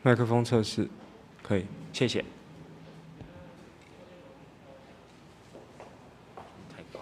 麥克風測試，可以，謝謝。太高。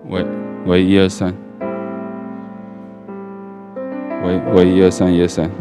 喂喂，一二三。喂喂，一二三，一二三。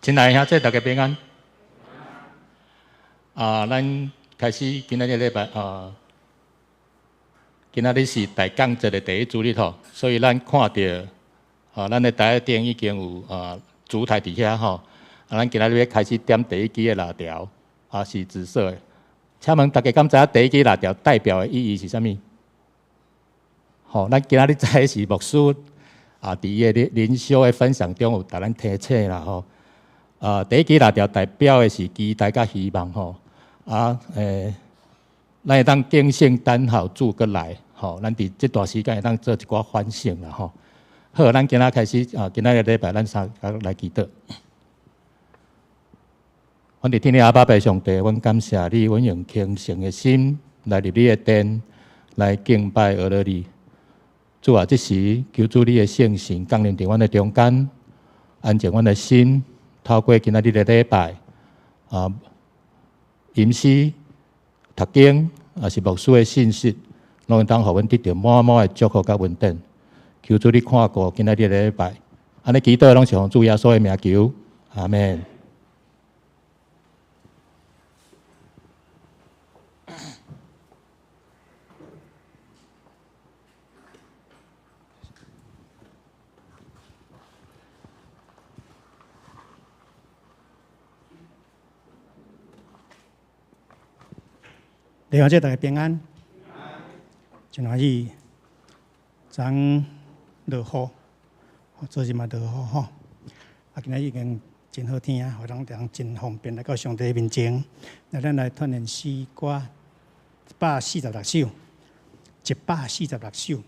親愛的兄弟，大家平安。啊，咱開始今仔日禮拜啊，今仔日是大降節的第一主日吼，所以咱看著啊，咱的台頂已經有啊燭台佇遐吼。啊，咱今仔日欲開始點第一支的蠟燭，啊，是紫色的。請問大家敢知影第一支蠟燭代表的意義是啥物？吼，咱今仔日知是牧師啊，佇伊的靈修的分享中有共咱提醒啦吼。啊，第一支蠟燭代表的是期待佮希望吼。啊，咱會當警醒等候主閣來，吼，咱佇這段時間會當做一寡反省啦吼。好，咱今仔開始啊，今仔日禮拜咱三個來祈禱。阮佇天的阿爸父上帝，阮感謝你，阮用虔誠的心來入你的殿，來敬拜阿羅你。主啊，這時求主你的聖神降臨佇阮的中間，安靜阮的心。透過今仔日的禮拜，啊，吟詩、讀經，抑是牧師的信息，攏會當予阮得著滿滿的祝福佮恩典。求主你看顧今仔日的禮拜，按呢祈禱攏是奉主耶穌的名求，阿們。弟兄姊妹大家平安，真歡喜，昨昏落雨，昨日嘛落雨吼，啊，今仔日已經真好天啊，予人真方便來到上帝面前。來，咱來傳練詩歌146首，146首。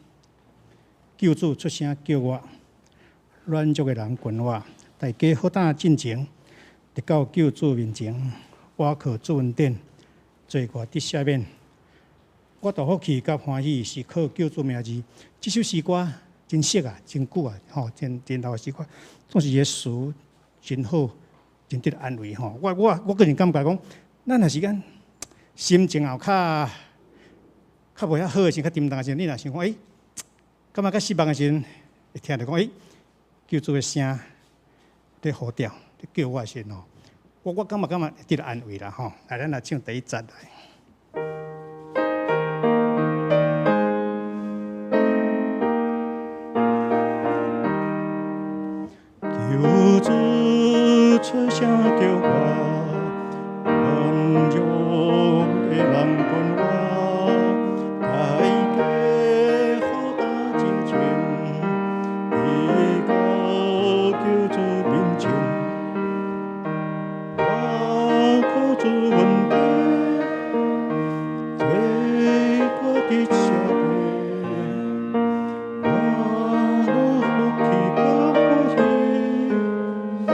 救主出聲叫我，軟弱的人群我，大家好膽進前，直到救主面前，倚靠主恩典。罪過得赦免，我大福氣佮歡喜是靠救主名字。這首詩歌真熟啊，真久啊，吼，真真老的詩歌，總是伊的詞真好，真得安慰吼。我個人感覺講，咱若是講心情也較較無遐好的時，較沉重的時，你若想講，欸，感覺較失望的時陣，會聽著講，欸，救主的聲咧呼召，咧叫我的時陣吼。我感覺得到安慰啦吼，來，咱來唱第一節來。求主出聲叫我，軟弱的人群我，大家好膽進前，直到救主面前。主恩典，罪過得赦免，我福氣佮歡喜，靠救主。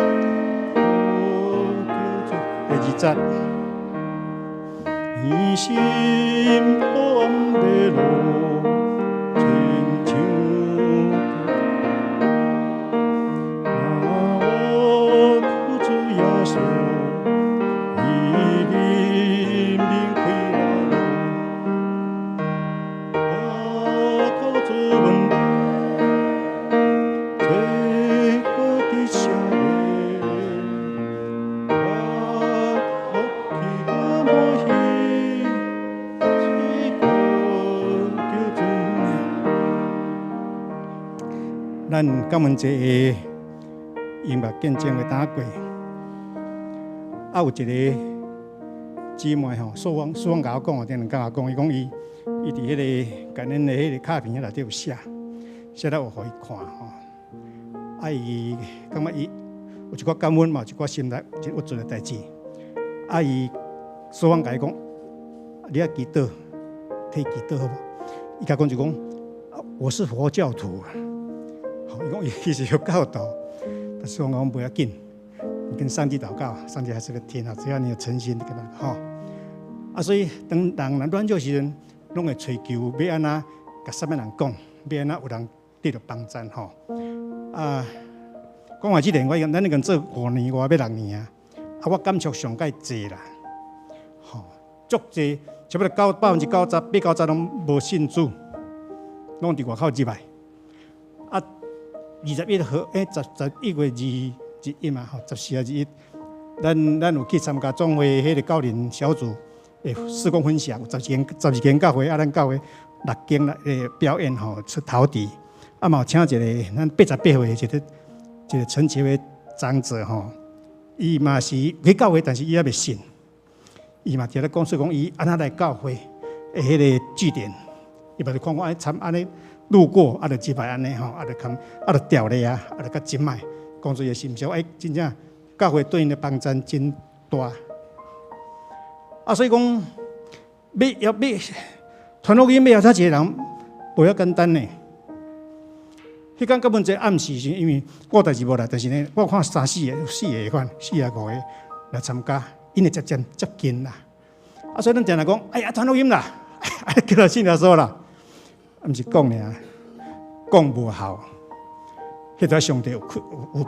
第二節，伊心黑暗的路，親像我靠主耶穌。咱感恩節的音樂見證會當過，啊有一個姊妹吼，蘇芳共我講，頂兩工共我講，伊講伊佇彼個感恩的彼個卡片內底有寫，寫了有予伊看吼，啊伊感覺伊有一寡感恩嘛，有一寡心內真鬱卒的代誌，啊伊蘇芳共伊講，你愛祈禱，替祈禱好無？伊共講就講，我是佛教徒。伊講伊是佛教徒，但是我講無要緊，你跟上帝禱告，上帝還是會聽啊，只要你有誠心跟他吼。啊，所以當人軟弱時陣，攏會揣求欲按怎共啥物人講，欲按怎有人得著幫贊吼。啊，講話之前，我咱已經做5年外，欲6年啊。啊，我感觸上蓋濟啦，吼，足濟，差不多90%、八九十攏無信主，攏佇外口入來。啊，21號，11月21嘛，吼，14啊21，咱有去參加總會彼個教練小組的事工分享，有12間教會，啊，咱教會6間來表演吼，出頭佇，啊嘛有請一個咱88歲的一個陳其偉長者吼，伊嘛是去教會，但是伊猶未信，伊嘛佇咧講說講伊按怎來教會的彼個據點，伊嘛就看我按參按呢路過，啊就入來按呢吼，啊就看啊就掉咧啊，啊就較真歹，講出伊的心聲，欸，真正教會對𪜶的幫贊真大，啊，所以講欲要欲傳福音欲邀請一個人，無遐簡單呢。彼工根本這暗時是因為我代誌無來，但是呢，我看三四个、四个款、四个五个來參加，𪜶會漸漸接近啦。啊，所以咱定定講，哎呀，傳福音啦，啊，叫來信耶穌啦，啊，毋是講爾，講無效。彼個上帝有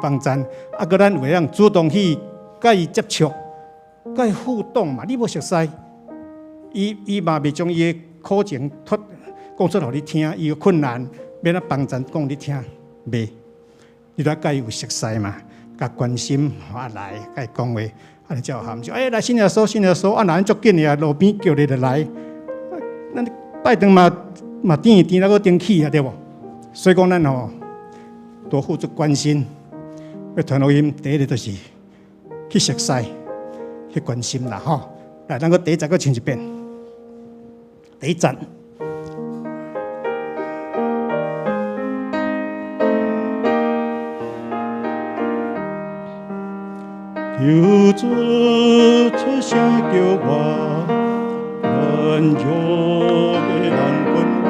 幫贊，啊，閣咱有會當主動去佮伊接觸、佮伊互動嘛。你無熟似，伊嘛袂將伊的苦情脫講出予你聽，伊的困難欲按怎幫贊講你聽，袂。你著佮伊有熟似嘛，共關心啊來，佮伊講話，按呢才有效。毋是，欸，來信耶穌，信耶穌，啊，若按呢足緊的啊，路邊叫你就來，咱拜頓嘛嘛甜甜啊，閣登去啊，對無？所以講咱吼多付出關心，欲傳福音，第一個就是去熟似，去關心啦，吼。來，咱閣第一節閣唱一遍，第一節。求主出聲叫我，軟弱的人困我，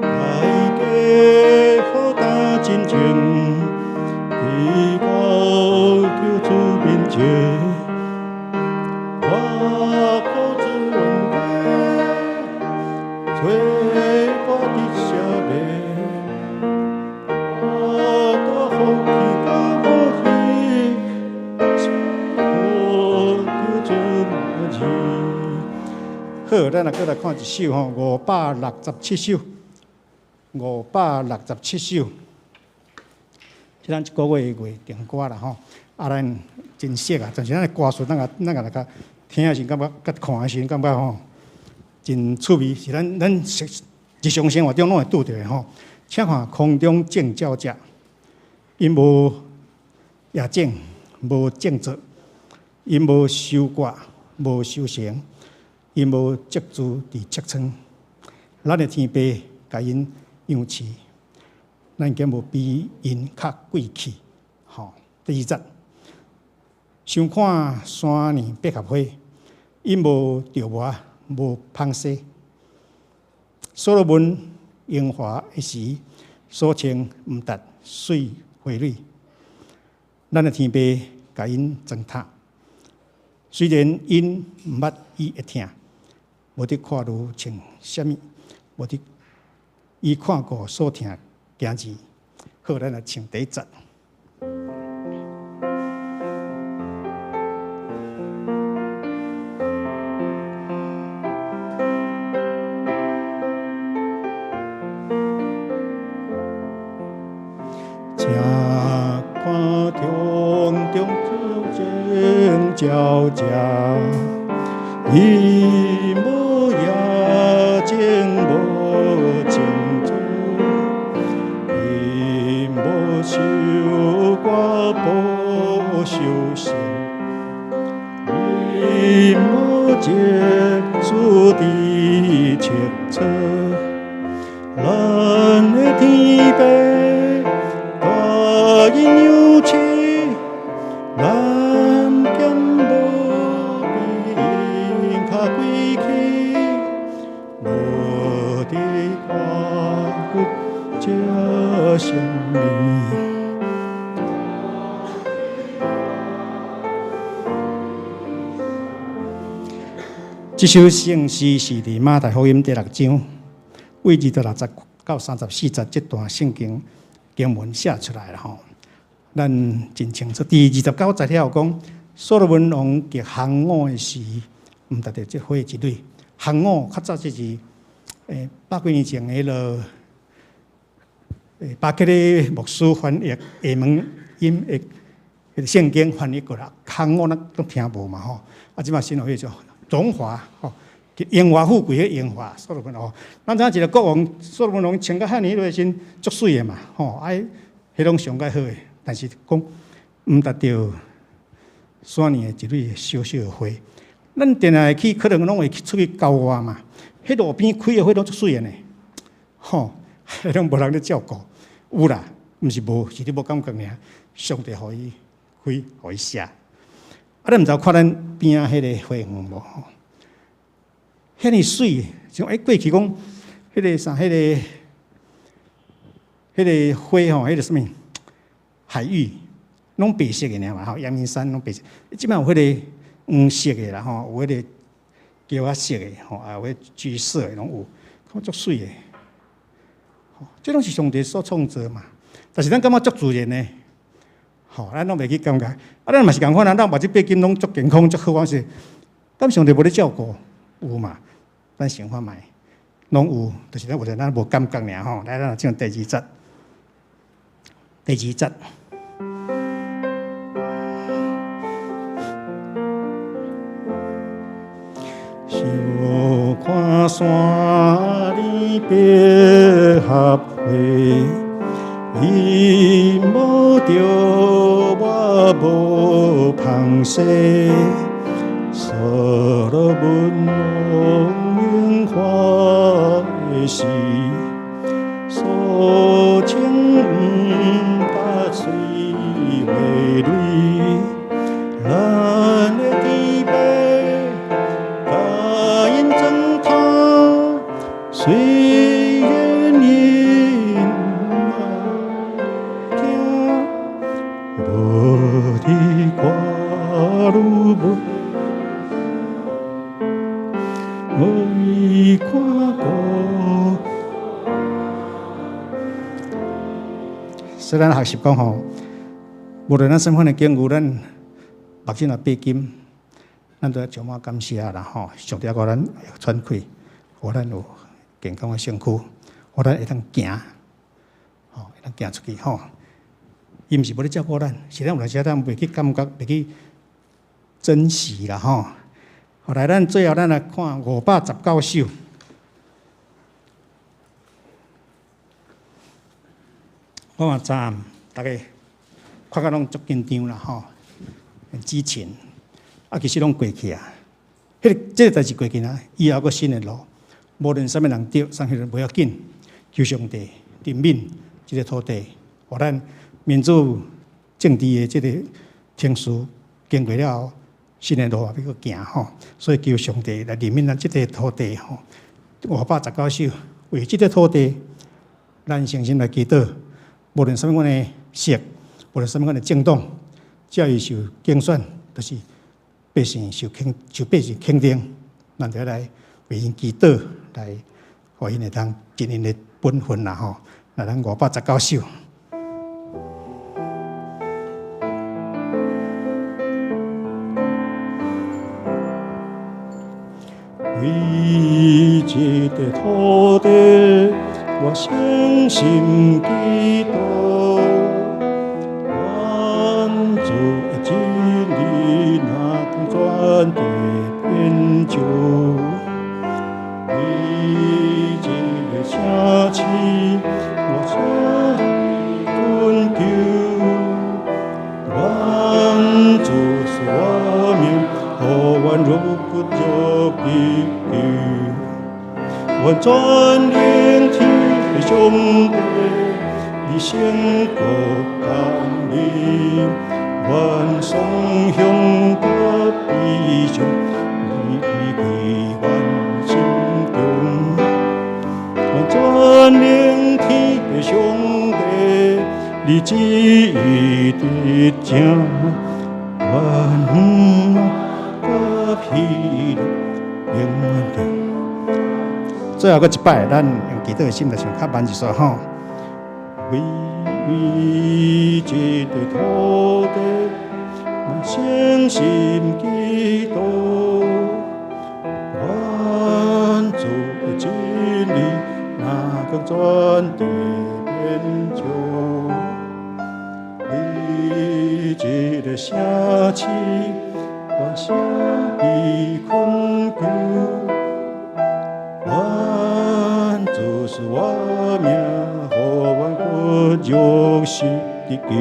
大家好擔真情，去到求主面前，我苦主恩典，找我伫啥物？我大福氣甲福氣，求主滿意。好，咱來閣來看一首吼，567首，567首，這咱一個月的月定歌啦吼。啊，咱真熟啊，但是咱的歌詞，咱個來較聽的時感覺，佮看的時陣感覺吼，真趣味，是咱日常生活中攏會拄著的吼。請看空中靜照者，𪜶無夜種，無種作，𪜶無收割，無收成，𪜶無積贮佇穀倉。咱的天父共𪜶養飼，咱敢無比𪜶較貴氣？吼，第二節，想看山林百合花，𪜶無著磨，無紡紗。所羅門榮華的時，所穿毋達碎花蕊。咱的天父共𪜶裝塔，雖然𪜶毋捌伊的疼，無得看如穿啥物，無得伊看顧所疼囝兒。好，咱來唱第一節。請看空中靜照者，伊無夜種無種子，伊無收割無收成，伊無積贮佇穀倉，咱的天父共𪜶養飼，咱敢無比𪜶較貴氣？無得看顧這啥物？這首聖詩是佇馬太福音第6章，對26節到34節這段聖經經文寫出來啦吼。咱真清楚，佇29節遐有講，所羅門王極行伍的時，毋達著這花一蕊。行伍較早這是百幾年前彼落巴克禮牧師翻譯廈門音譯彼个聖經翻譯過來，行伍咱攏聽無嘛吼。啊，這擺新的叫做榮華吼，榮華富貴彼榮華，所羅門王。咱知影一個國王，所羅門王穿甲遐爾彼個時足媠的嘛吼，啊，彼攏上蓋好的，但是講毋達著山爾的一蕊小小的花。咱定定會去，可能攏會去出去郊外嘛。彼路邊開的花攏足媠的呢，吼，彼攏無人咧照顧。有啦，毋是無，是你無感覺爾。上帝予伊開，予伊寫。啊，你毋知看咱邊仔彼个花園無？吼，遐爾媠，像過去講彼个啥，彼个花吼，彼个啥物海芋，攏白色的爾嘛，吼，陽明山攏白色。這擺有彼个黃色的啦，吼，有彼個桃仔色的，吼，啊有彼橘色的攏有，看足媠的。吼，這攏是上帝所創造嘛。但是咱感覺足自然的，吼，咱攏袂去感覺。啊，咱嘛是仝款啊，咱目睭八金攏足健康足好，我是，敢上帝無咧照顧？有嘛？咱想看覓，攏有，就是咱有陣咱無感覺爾吼。來，咱來唱第二節，第二節。想看山裡百合花，伊無著我無芳勢，所羅門王榮華的時，所穿毋達水花蕊，咱的天父共𪜶裝奅，雖然𪜶愛聽，無佇看愈無，無伊看顧。所以咱學習講吼，無論咱啥物款的境遇，咱目睭若閉金，咱都愛充滿感謝啦吼。上帝予咱喘氣，予咱有健康的身軀，予咱會當行，吼，會當行出去吼。伊毋是無咧照顧咱，是咱有陣時咱袂去感覺，袂去珍惜啦吼。後來咱最後咱來看519首。我嘛昨暗逐家看甲攏足緊張啦吼，之前啊，其實攏過去啊。彼個這個代誌過去啊，以後閣新的路，無論啥物人著，啥物人無要緊，求上帝憐憫這個土地，予咱民主政治的這個程序經過了後，新的路也欲閣行吼。所以求上帝來憐憫咱這個土地吼。519首為這個土地，咱誠心來祈禱。無論啥物款的色，無論啥物款的政黨，只要伊受競選，就是百姓受肯，受百姓肯定，咱就來為𪜶祈禱，來予𪜶會當盡𪜶的本分啦吼。來，咱519首。為這塊土地，我誠心祈禱，願主的真理若全地遍照。為這个城市，我誠懇求，願主賜我命，予阮肉骨就祈求，願全能天父上帝，你聖國降臨，願雙向甲悲傷，你離開阮心中。願全能天父上帝，你旨意得成，願甲喜樂永遠。最後閣一擺，咱用祈禱的心來唱較慢一撮吼。為這個土地，我誠心祈禱，願主的真理，若降全地遍照。為這個城市，願聖悲懇求，願主賜我命，予阮骨肉實得救。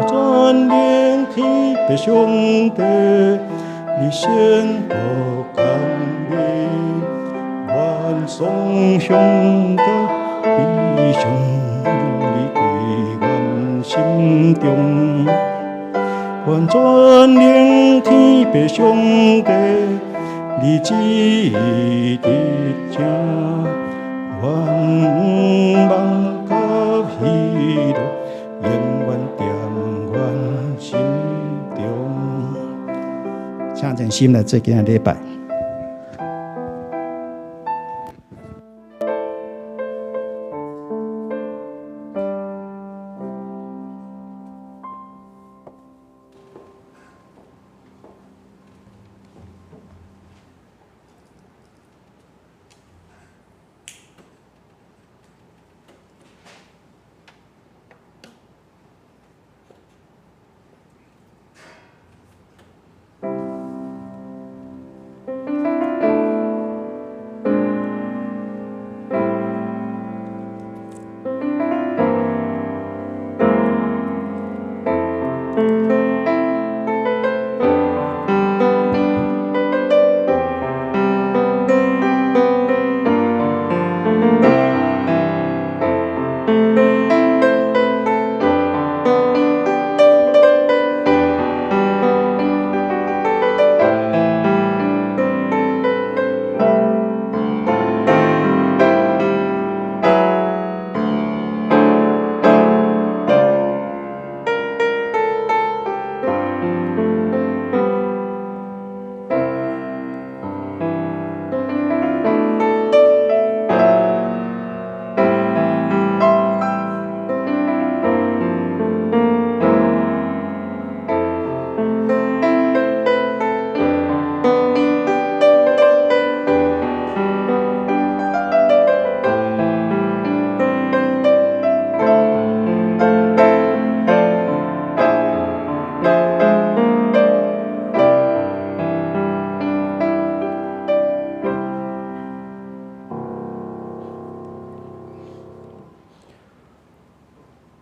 全能天父上帝，你聖國降臨，願頌響甲悲傷，你佇阮心中。願全能天父上帝，你旨意得成，願望甲喜樂永遠踮阮心中。請靜心來做今仔禮拜。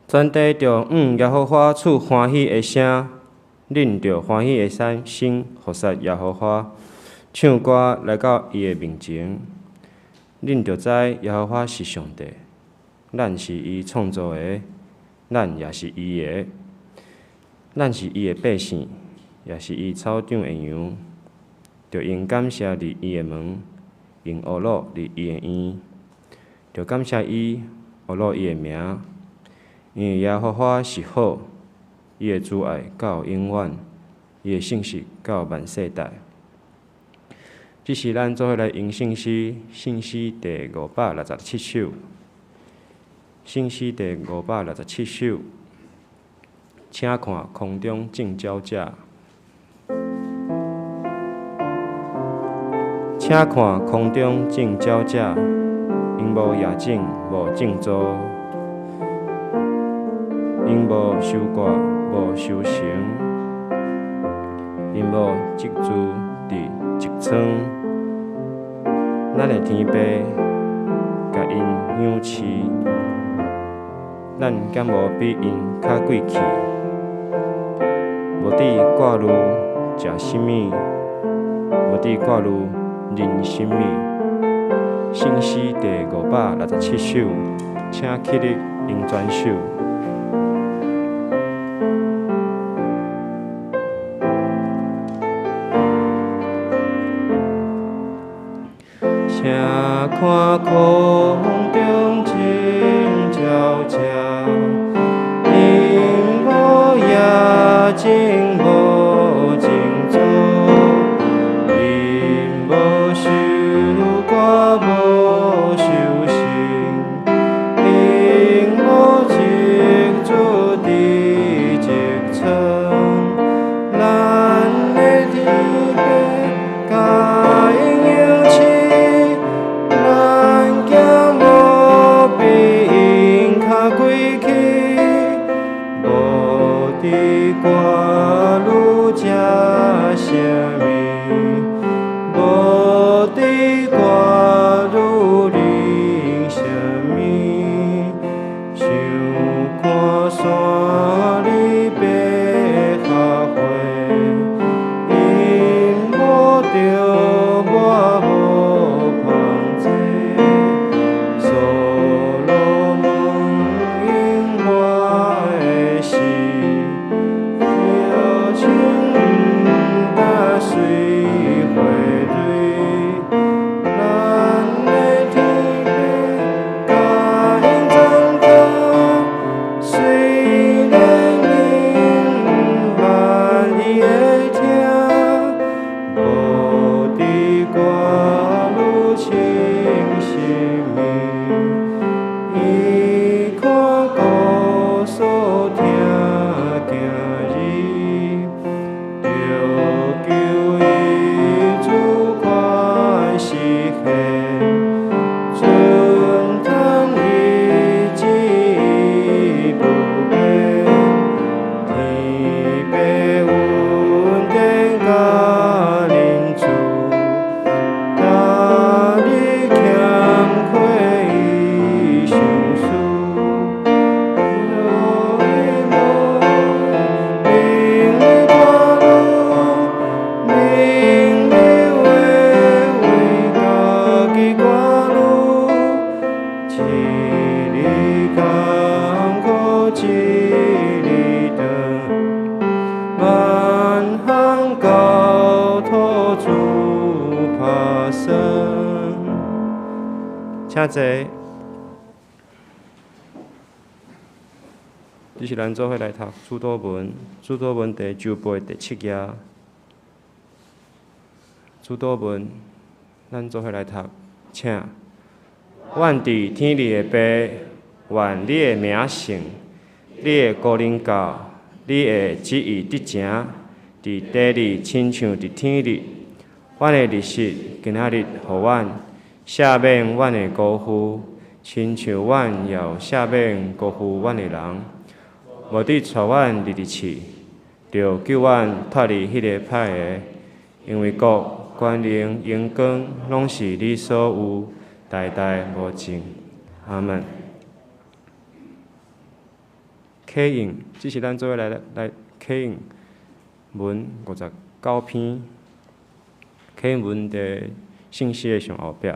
全地著向耶和華出歡喜的聲，恁著歡喜的心服侍耶和華，唱歌來到伊的面前。恁著知耶和華是上帝，咱是伊創造的，咱也是伊的，咱是伊的百姓，也是伊草場的羊。著用感謝入伊的門，用呵咾入伊的院，著感謝伊，呵咾伊的名。因為耶和華是好，伊的慈愛到永遠，伊的信實到萬世代。這是咱做伙來吟聖詩，聖詩第567首。聖詩第567首，請看空中眾鳥者。請看空中眾鳥者，𪜶無野種，無種作。𪜶無收割，無收成，𪜶無積聚佇積倉。咱的天父共𪜶養飼，咱敢無比𪜶較貴氣？無佇掛慮食啥物，無佇掛慮啉啥物。聖詩第567首，請起立吟全首。請看空中眾鳥者，𪜶無野種，無種作，𪜶無收割，歌女食啥物？無佇歌女啉啥物？想看山裡百合花，𪜶無著我無芳濟。所羅門應我的詩，搖穿毋答隨花蕊。咱的天父共𪜶讚歌，雖然𪜶毋捌伊會聽，無佇歌女穿啥物？伊看故事聽今日，著求伊主權實現，準坦伊旨意不變，天父恩典佮仁慈，逐日欠缺伊相思。明日歌女，明日話為家己歌女，一日艱苦一日長，萬項交託主拍算。請坐。這是咱做伙來讀主禱文，主禱文第九背第七頁。主禱文，咱做伙來讀，請。阮佇天裡的爸，願你的名聖，你的國臨到，你的旨意得成，佇地裡親像佇天裡。阮的日食今仔日予阮，赦免阮的辜負，親像阮也有赦免辜負阮的人。無得帶阮入去試，著救阮脫離彼個歹的，因為國、權能、榮光，攏是你所有，代代無盡。阿門。啟應，這是咱做伙來啟應文59篇，啟應文佇聖詩的上後壁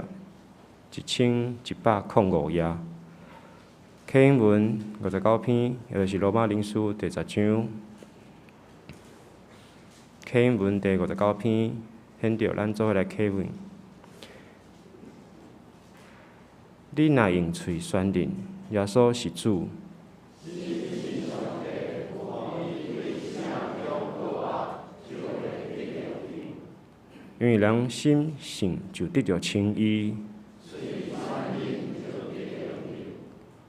，1105頁。啟應文59篇，也就是羅馬人書第10章。啟應文第59篇，顯著咱做伙來啟應。你若用喙宣認耶穌是主，因為人心信就得著稱義。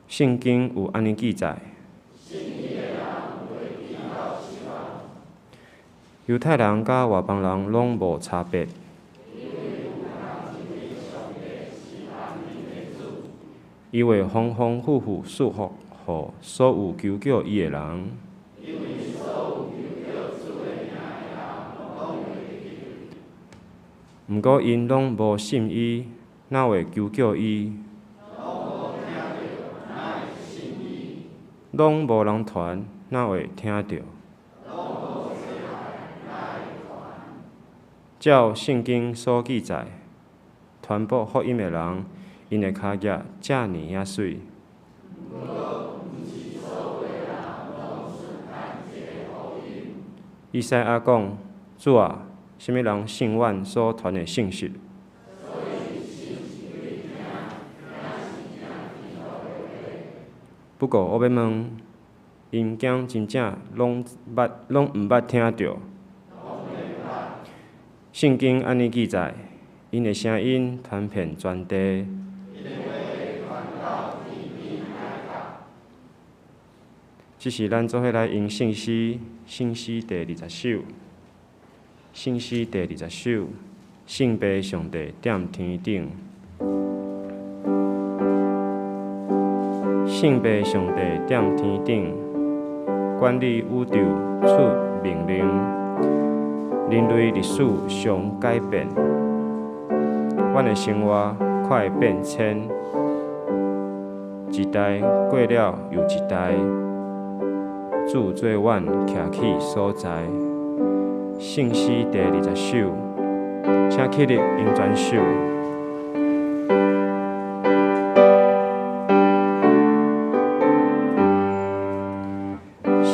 聖經有按呢記載：猶太人佮外邦人攏無差別。伊會豐豐富富賜福予所有求叫伊的人。毋過𪜶攏無信伊，哪會求叫伊？攏無人傳，哪會聽著？照聖經所記載，傳播福音的人，𪜶的跤跡遮爾仔媠。以賽亞講：主啊，啥物人信阮所傳的信息？不過我欲問，𪜶敢真正攏捌攏毋捌聽著？聖經按呢記載，𪜶的聲音傳遍全地。這是咱做伙來用聖詩，聖詩第20首，聖詩第20首，聖父上帝踮天頂，聖父上帝踮天頂，管理宇宙出命令，人類歷史上改變，阮的生活快變遷，一代過了又一代，主做阮徛起所在。聖詩第20首，請起立用全首。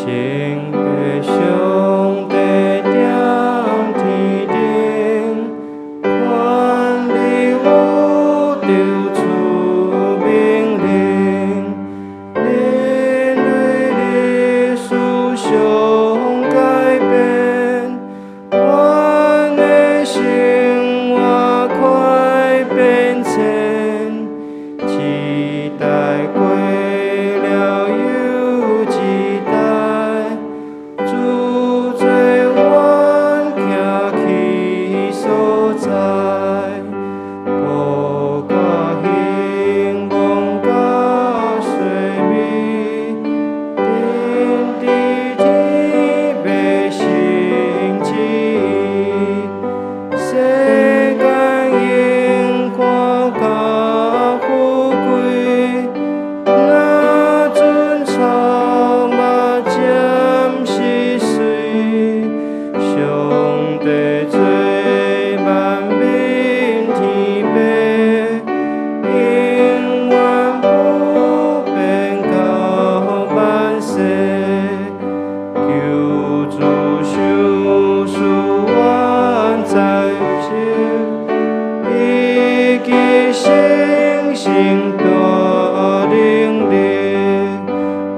聖父上帝踮天頂，管理宇宙出命令，人類歷史上改變，阮的生活快變遷，一代過了又一代，主做阮徛起所在，國家興亡甲衰微，定佇天欲成旨意，世間榮華佮富貴，若陣草木暫時隨，上帝做萬民天父，永遠不變到萬世。求主賞賜阮才識，以及成聖大能力，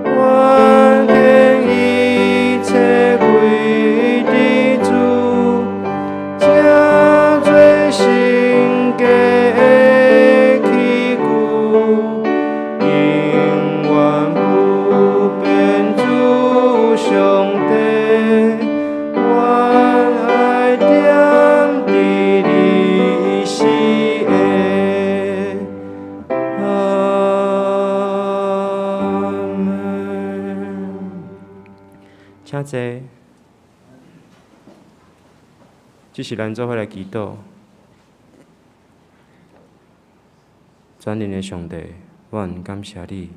阮獻一切歸佇主，成做聖潔的器具，永遠不變主上帝，阮愛踮佇你死的。阿們。請坐。這是咱做伙來祈禱。全能的上帝，阮感謝你，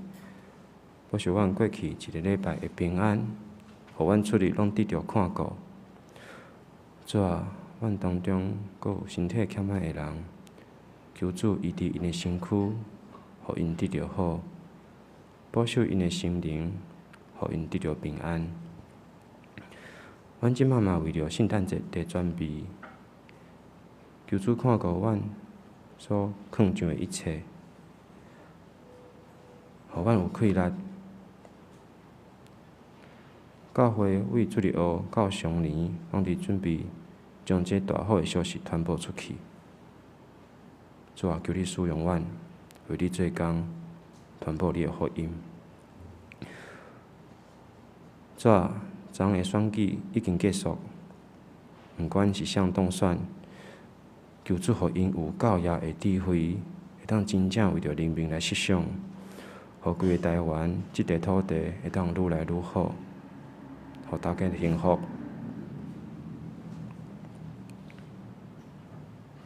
保守阮過去一个禮拜的平安，予阮出入攏得著看顧。主啊，阮當中閣有身體欠歹的人，求主醫治𪜶的身軀，予𪜶得著好，保守𪜶的心靈，予𪜶得著平安。阮這擺嘛為著聖誕節佇準備，求主看顧阮所囥上的一切，予阮有氣力。教會為主日學到常年，攏佇準備將這大好的消息傳播出去。主啊，求你使用阮，為你做工，傳播你的福音。主啊，昨昏的選舉已經結束，毋管是誰當選，求主予𪜶有夠額的智慧，會當真正為著人民來設想，予規個台灣這塊土地會當愈來愈好，予大家幸福。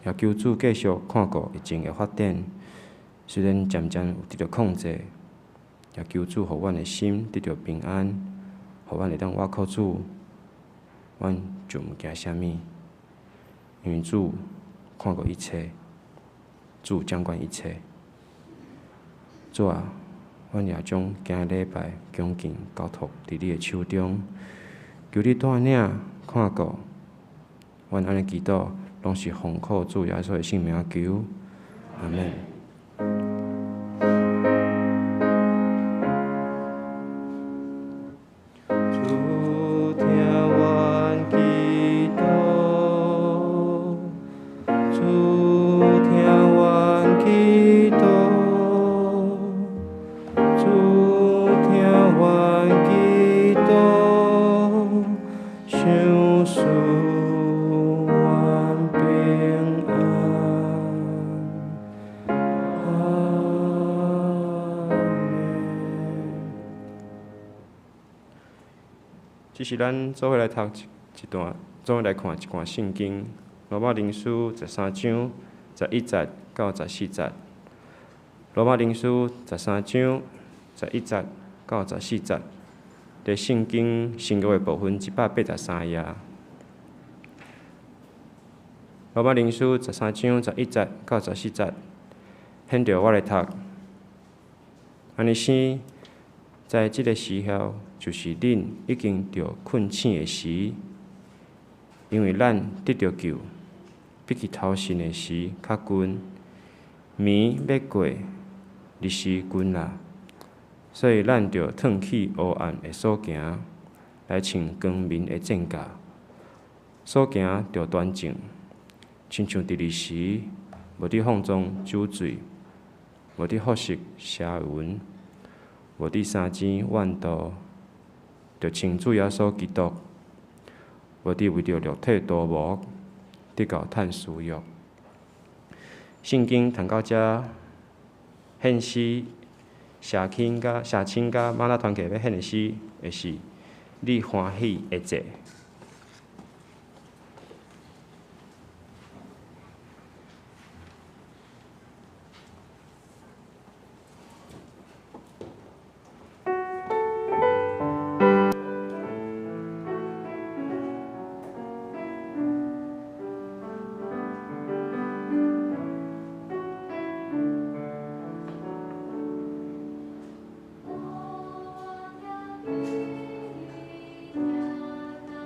也求主繼續看顧疫情的發展，雖然漸漸有得著控制，也求主予阮的心得著平安，予阮會當倚靠主，阮就毋驚啥物，因為主看顧一切，主掌管一切。主啊，阮也將今个禮拜恭敬交託佇你的手中，求你帶領看顧，阮按呢祈禱，攏是奉靠主耶穌的聖名求，阿們。主聽阮祈禱，主聽阮祈禱，主聽阮祈禱，賞賜阮平安。阿們。這是咱做伙來讀一段，做伙來看一段聖經，羅馬人書13章11節到14節。羅馬人書十三章十一節到十四節，佇聖經新約的部分183頁。羅馬人書十三章十一節到十四節，現著我來讀。按呢生，在這个時候，就是恁已經著困醒的時，因為咱得著救，比起頭信的時較近。暝欲過，日時近啦，所以咱著褪去黑暗的所行，來穿光明的戰甲。所行著端正，親像佇日時，無佇放縱酒醉，無佇好色邪淫，無佇相爭怨妒，著穿主耶穌基督，無佇為著肉體圖謀，得到趁私欲。聖經讀到遮，獻詩社青佮瑪納團契欲獻的詩，會是你歡喜的祭。我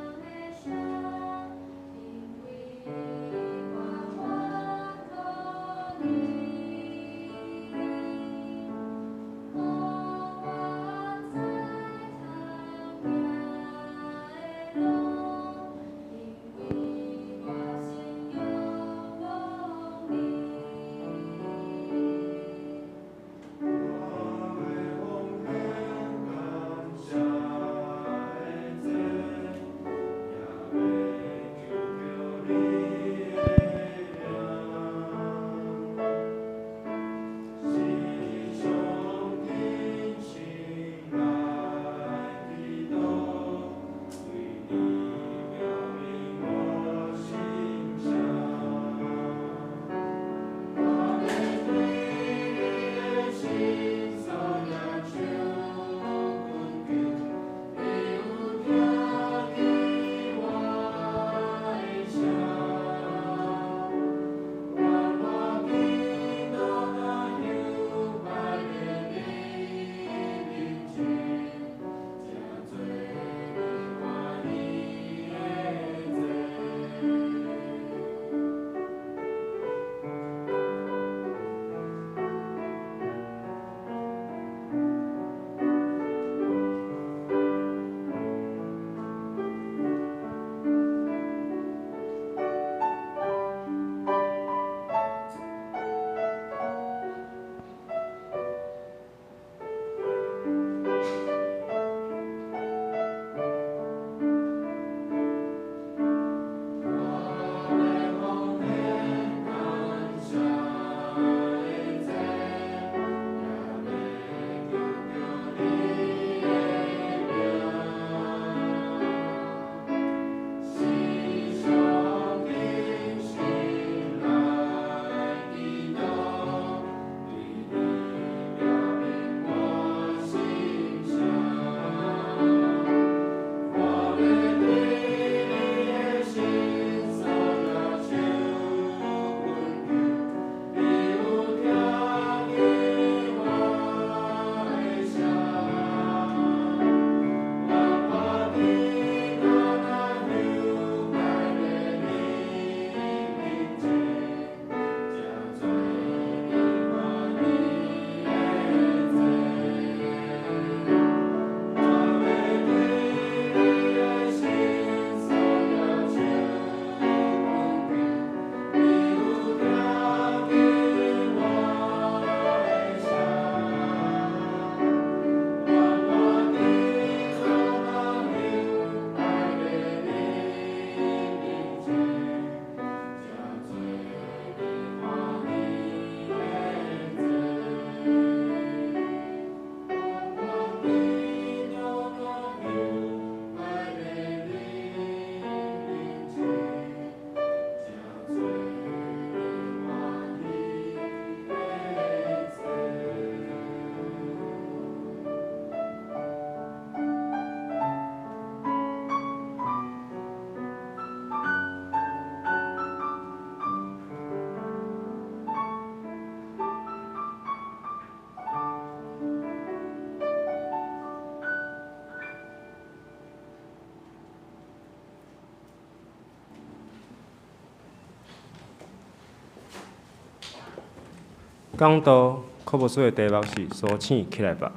講道柯牧師的題目是甦醒起來吧。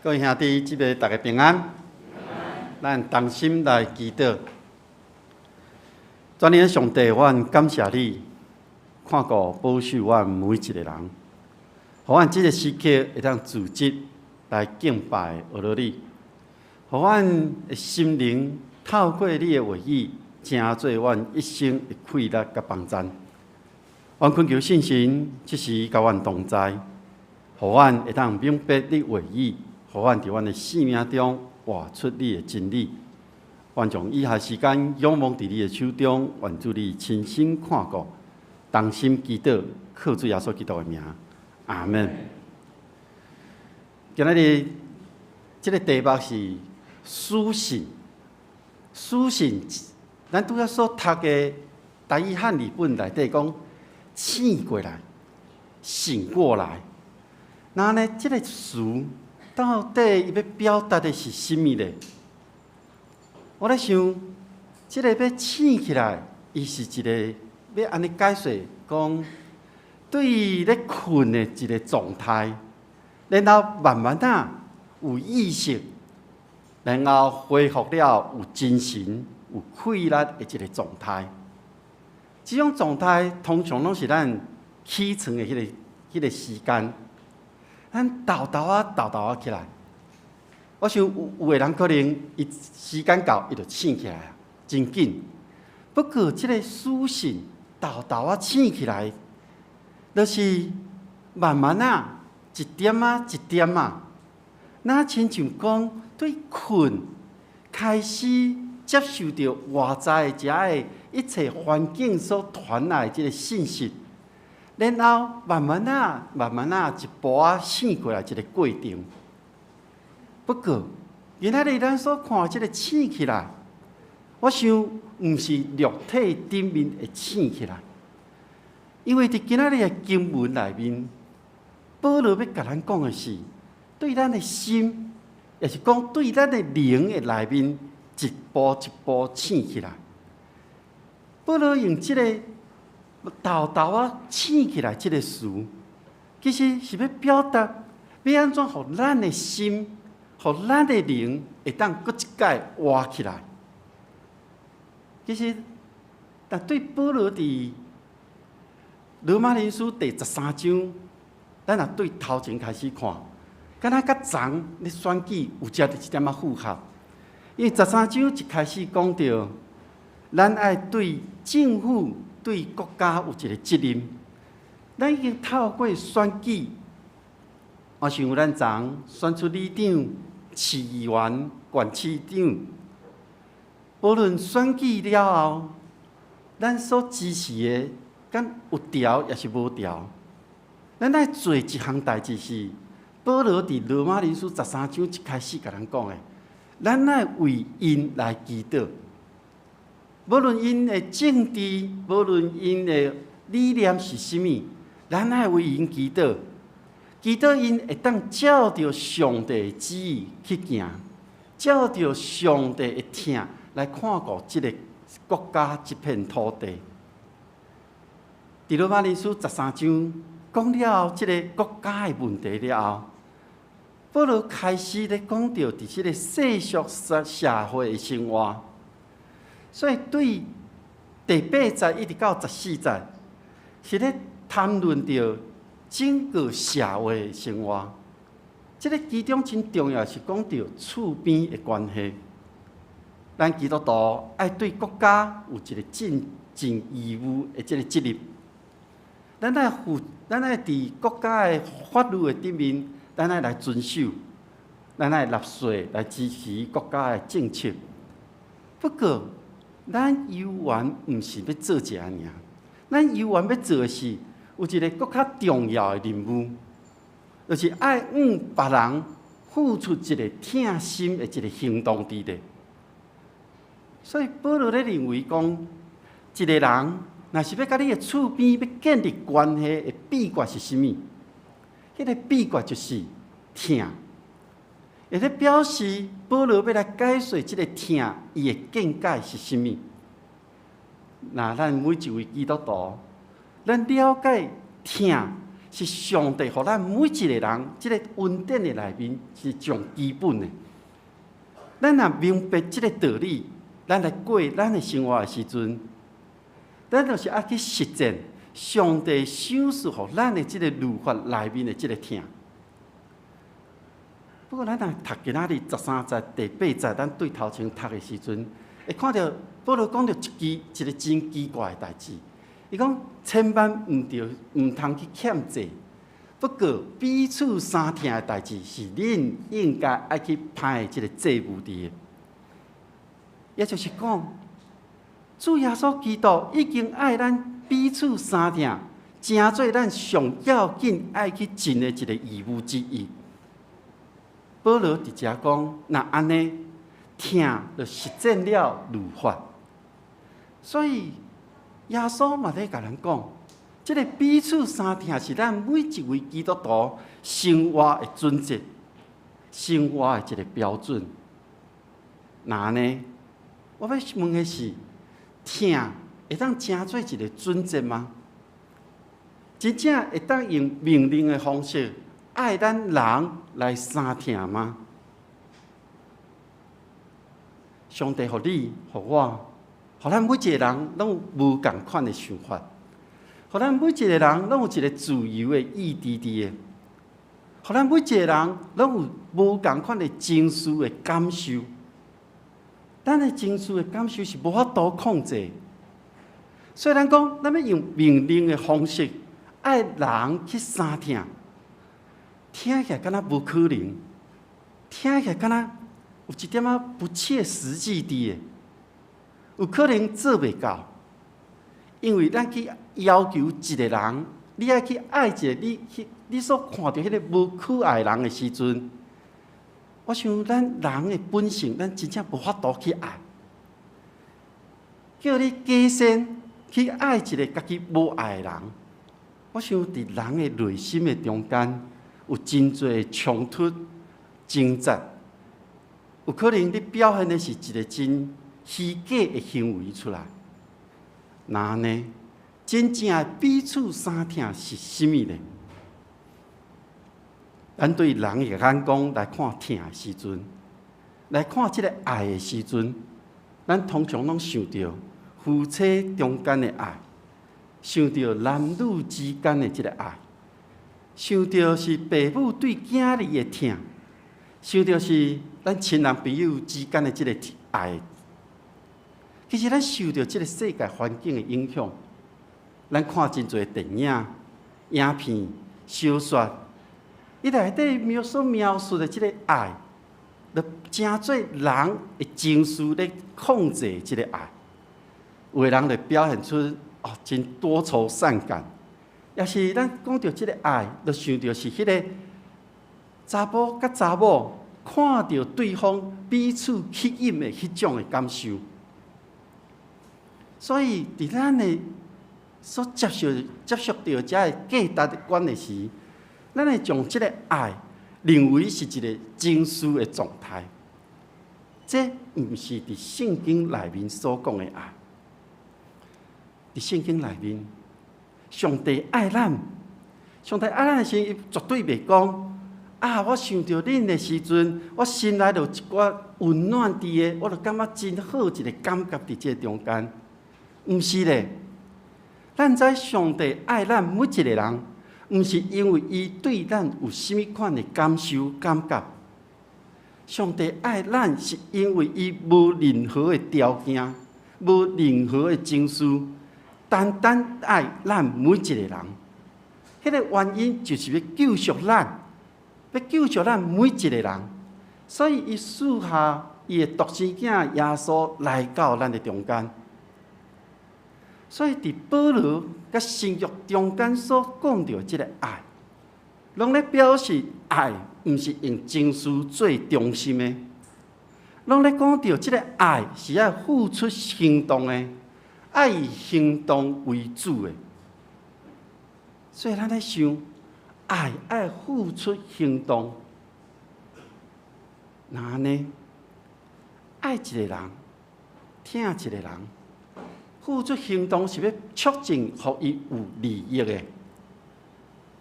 各位兄弟姊妹，大家平安。咱同心來祈禱。全能的上帝，阮感謝你，看顧保守阮每一個人，予阮這个時刻會當組織來敬拜阿羅你，予阮的心靈透過你的話語，成做阮一生的氣力佮幫贊。阮懇求聖神，這時佮阮同在，予阮會當明白你話語，予阮佇阮的生命中活出你的真理。願將以下時間仰望佇你的手中，願主你親身看顧，同心祈禱，靠主耶穌基督的名，阿門。今仔日這个題目是甦醒，甦醒，咱拄仔所讀的台語漢語本內底講醒過來，醒過來。那呢，這个詞到底伊欲表達的是啥物咧？我咧想，這个欲醒起來，伊是一个欲按呢解釋講，對咧睏的一个狀態，然後慢慢仔有意識，然後恢復了有精神、有氣力的一个狀態。這種狀態通常攏是咱起床的彼个時間，咱沓沓仔沓沓仔起來。我想有的人可能伊時間到，伊就醒起來啊，真緊。不過這个甦醒沓沓仔醒起來，就是慢慢仔，一點仔一點仔，若親像講對睏開始接受著外在遮的一切環境所傳來的這个信息，然後慢慢仔、慢慢仔一步仔醒過來這个過程。不過，今仔日咱所看這个醒起來，我想毋是肉體頂面會醒起來，因為佇今仔日的經文內面，保羅欲共咱講的是，對咱的心，也是講對咱的靈的內面，一步一步醒起來。保羅用這个沓沓仔醒起來這个詞，其實是欲表達，欲按怎予咱的心，予咱的靈會當閣一擺活起來。其實，但對保羅佇羅馬人書第13章，咱若對頭前開始看，敢若佮昨咧選舉有遮一點仔符合。因為十三章一開始講著，咱愛對政府、對國家有一个責任。咱已經透過選舉，我想咱昨選出里長、市議員、縣市長，無論選舉了後，咱所支持的，敢有著抑是無著？咱愛做一項代誌是，保羅佇羅馬人書十三章一開始共咱講的，咱愛為𪜶來祈禱。無論𪜶的政治，無論𪜶的理念是啥物，咱愛為𪜶祈禱，祈禱𪜶會當照著上帝的旨意去行，照著上帝的疼來看顧這个國家這片土地。佇羅馬人書十三章講了這个國家的問題了後，保羅開始咧講著佇這个世俗社會的生活，所以對第八節一直到14節，是咧談論著整個社會的生活。這个其中真重要是講著厝邊的關係。咱基督徒愛對國家有一个盡盡義務的這个責任。咱愛佇國家的法律的頂面，咱愛來遵守，咱愛納稅來支持國家的政策。不過，咱猶原毋是欲做這爾，咱猶原欲做的是有一个閣較重要的任務，就是愛向別人付出一个疼心的一个行動佇咧。所以保羅咧認為講，一个人若是欲佮你的厝邊欲建立關係的秘訣是啥物？彼个秘訣就是疼。會咧表示保羅欲來解說這个疼，伊的見解是啥物？若咱每一位基督徒，咱了解疼是上帝予咱每一个人這个恩典的內面是上基本的。咱若明白這个道理，咱來過咱的生活的時陣，咱就是愛去實踐上帝賞賜予咱的這个律法內面的這个疼。不過，咱若讀今仔日13節第八節，咱對頭前讀的時陣，會看著保羅講著一句一个真奇怪的代誌。伊講千萬毋著毋通去欠債，不過彼此相疼的代誌是恁應該愛去攀的這个債務佇的。也就是講，主耶穌基督已經愛咱彼此相疼，成做咱上要緊愛去盡的一个義務之一。保羅佇遮講，若按呢，疼就實踐了律法。所以耶穌嘛咧共咱講，這个彼此相疼是咱每一位基督徒生活的準則，生活的一个標準。若按呢，我欲問的是，疼會當成做一个準則嗎？真正會當用命令的方式愛咱人來相疼嗎？上帝予你、予我、予咱每一个人攏有無仝款的想法，予咱每一個人攏有一个自由的意志佇的，予咱每一個人攏有無仝款的情緒的感受。咱的情緒的感受是無法度控制，所以咱講，咱欲用命令的方式愛人去相疼，聽起來敢若無可能，聽起來敢若有一點仔不切實際佇的，有可能做袂到，因為咱去要求一個人，你愛去愛一個你去你所看著彼個無可愛的人的時陣，我想咱人的本性，咱真正無法度去愛。叫你假善去愛一個家己無愛的人，我想佇人的內心的中間有真濟衝突、掙扎，有可能你表現的是一個真虛假的行為出來。若按呢，真正的彼此相疼是啥物呢？咱對人的眼光來看疼的時陣，來看這个愛的時陣，咱通常攏想著夫妻中間的愛，想著男女之間的這个愛，想著是爸母對囝兒的疼，想著是咱親人朋友之間的這个愛。其實咱受著這个世界環境的影響，咱看真濟電影、影片、小說，伊內底描所描述的這个愛，就成做人的情緒咧控制這个愛。有的人就表現出哦，真多愁善感，抑是咱講著這个愛，就想著是彼个查埔佮查某看著對方彼此吸引的彼種的感受。所以，佇咱的所接觸著遮个價值觀的時，咱會將這个愛認為是一個情緒的狀態。這毋是佇聖經內面所講的愛。佇聖經內面，上帝愛咱，上帝愛咱的時，伊絕對袂講啊！我想著恁的時陣，我心內就有一寡溫暖佇的，我就感覺真好一個感覺佇這個中間。毋是咧，咱知上帝愛咱每一個人，毋是因為伊對咱有啥物款的感受感覺。上帝愛咱是因為伊無任何的條件，無任何的情緒，單單愛咱每一個人。彼個原因就是欲救贖咱，欲救贖咱每一個人。所以伊賜下伊的獨生囝耶穌來到咱的中間。所以佇保羅佮新約中間所講著這个愛，攏咧表示愛毋是用情緒做中心的，攏咧講著這个愛是愛付出行動的，愛以行動為主的。所以咱咧想，愛愛付出行動，若按呢，愛一個人，疼一個人，付出行動是欲促進予伊有利益的。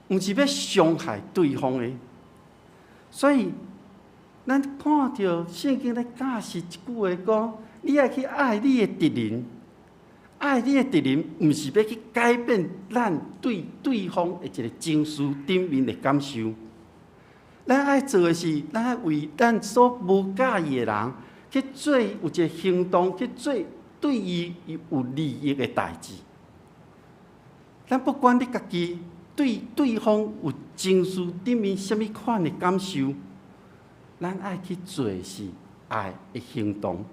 毋是欲傷害對方的。所以，咱看著聖經咧教示一句話講：你愛去愛你的敵人，愛你的敵人，毋是欲去改變咱對對方的一个情緒頂面的感受。咱愛做的是，咱愛為咱所無佮意的人去做有一个行動，去做對伊有利益的代誌。咱不管你家己對對方有情緒頂面啥物款的感受，咱愛去做的是愛的行動。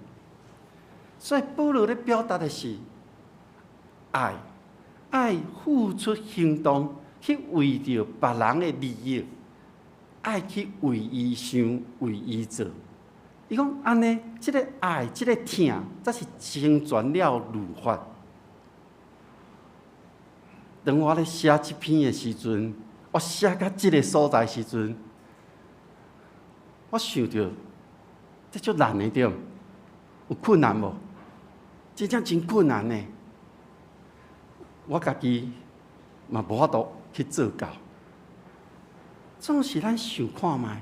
所以保羅咧表達的是愛，愛付出行動去為著別人的利益，愛去為伊想，為伊做。伊講按呢，這个愛，這个疼，才是成全了律法。當我咧寫這篇的時陣，我寫到這个所在時陣，我想著這足難的對，有困難無？真正真困難呢。我家己嘛無法度去做到。總是咱想看覓，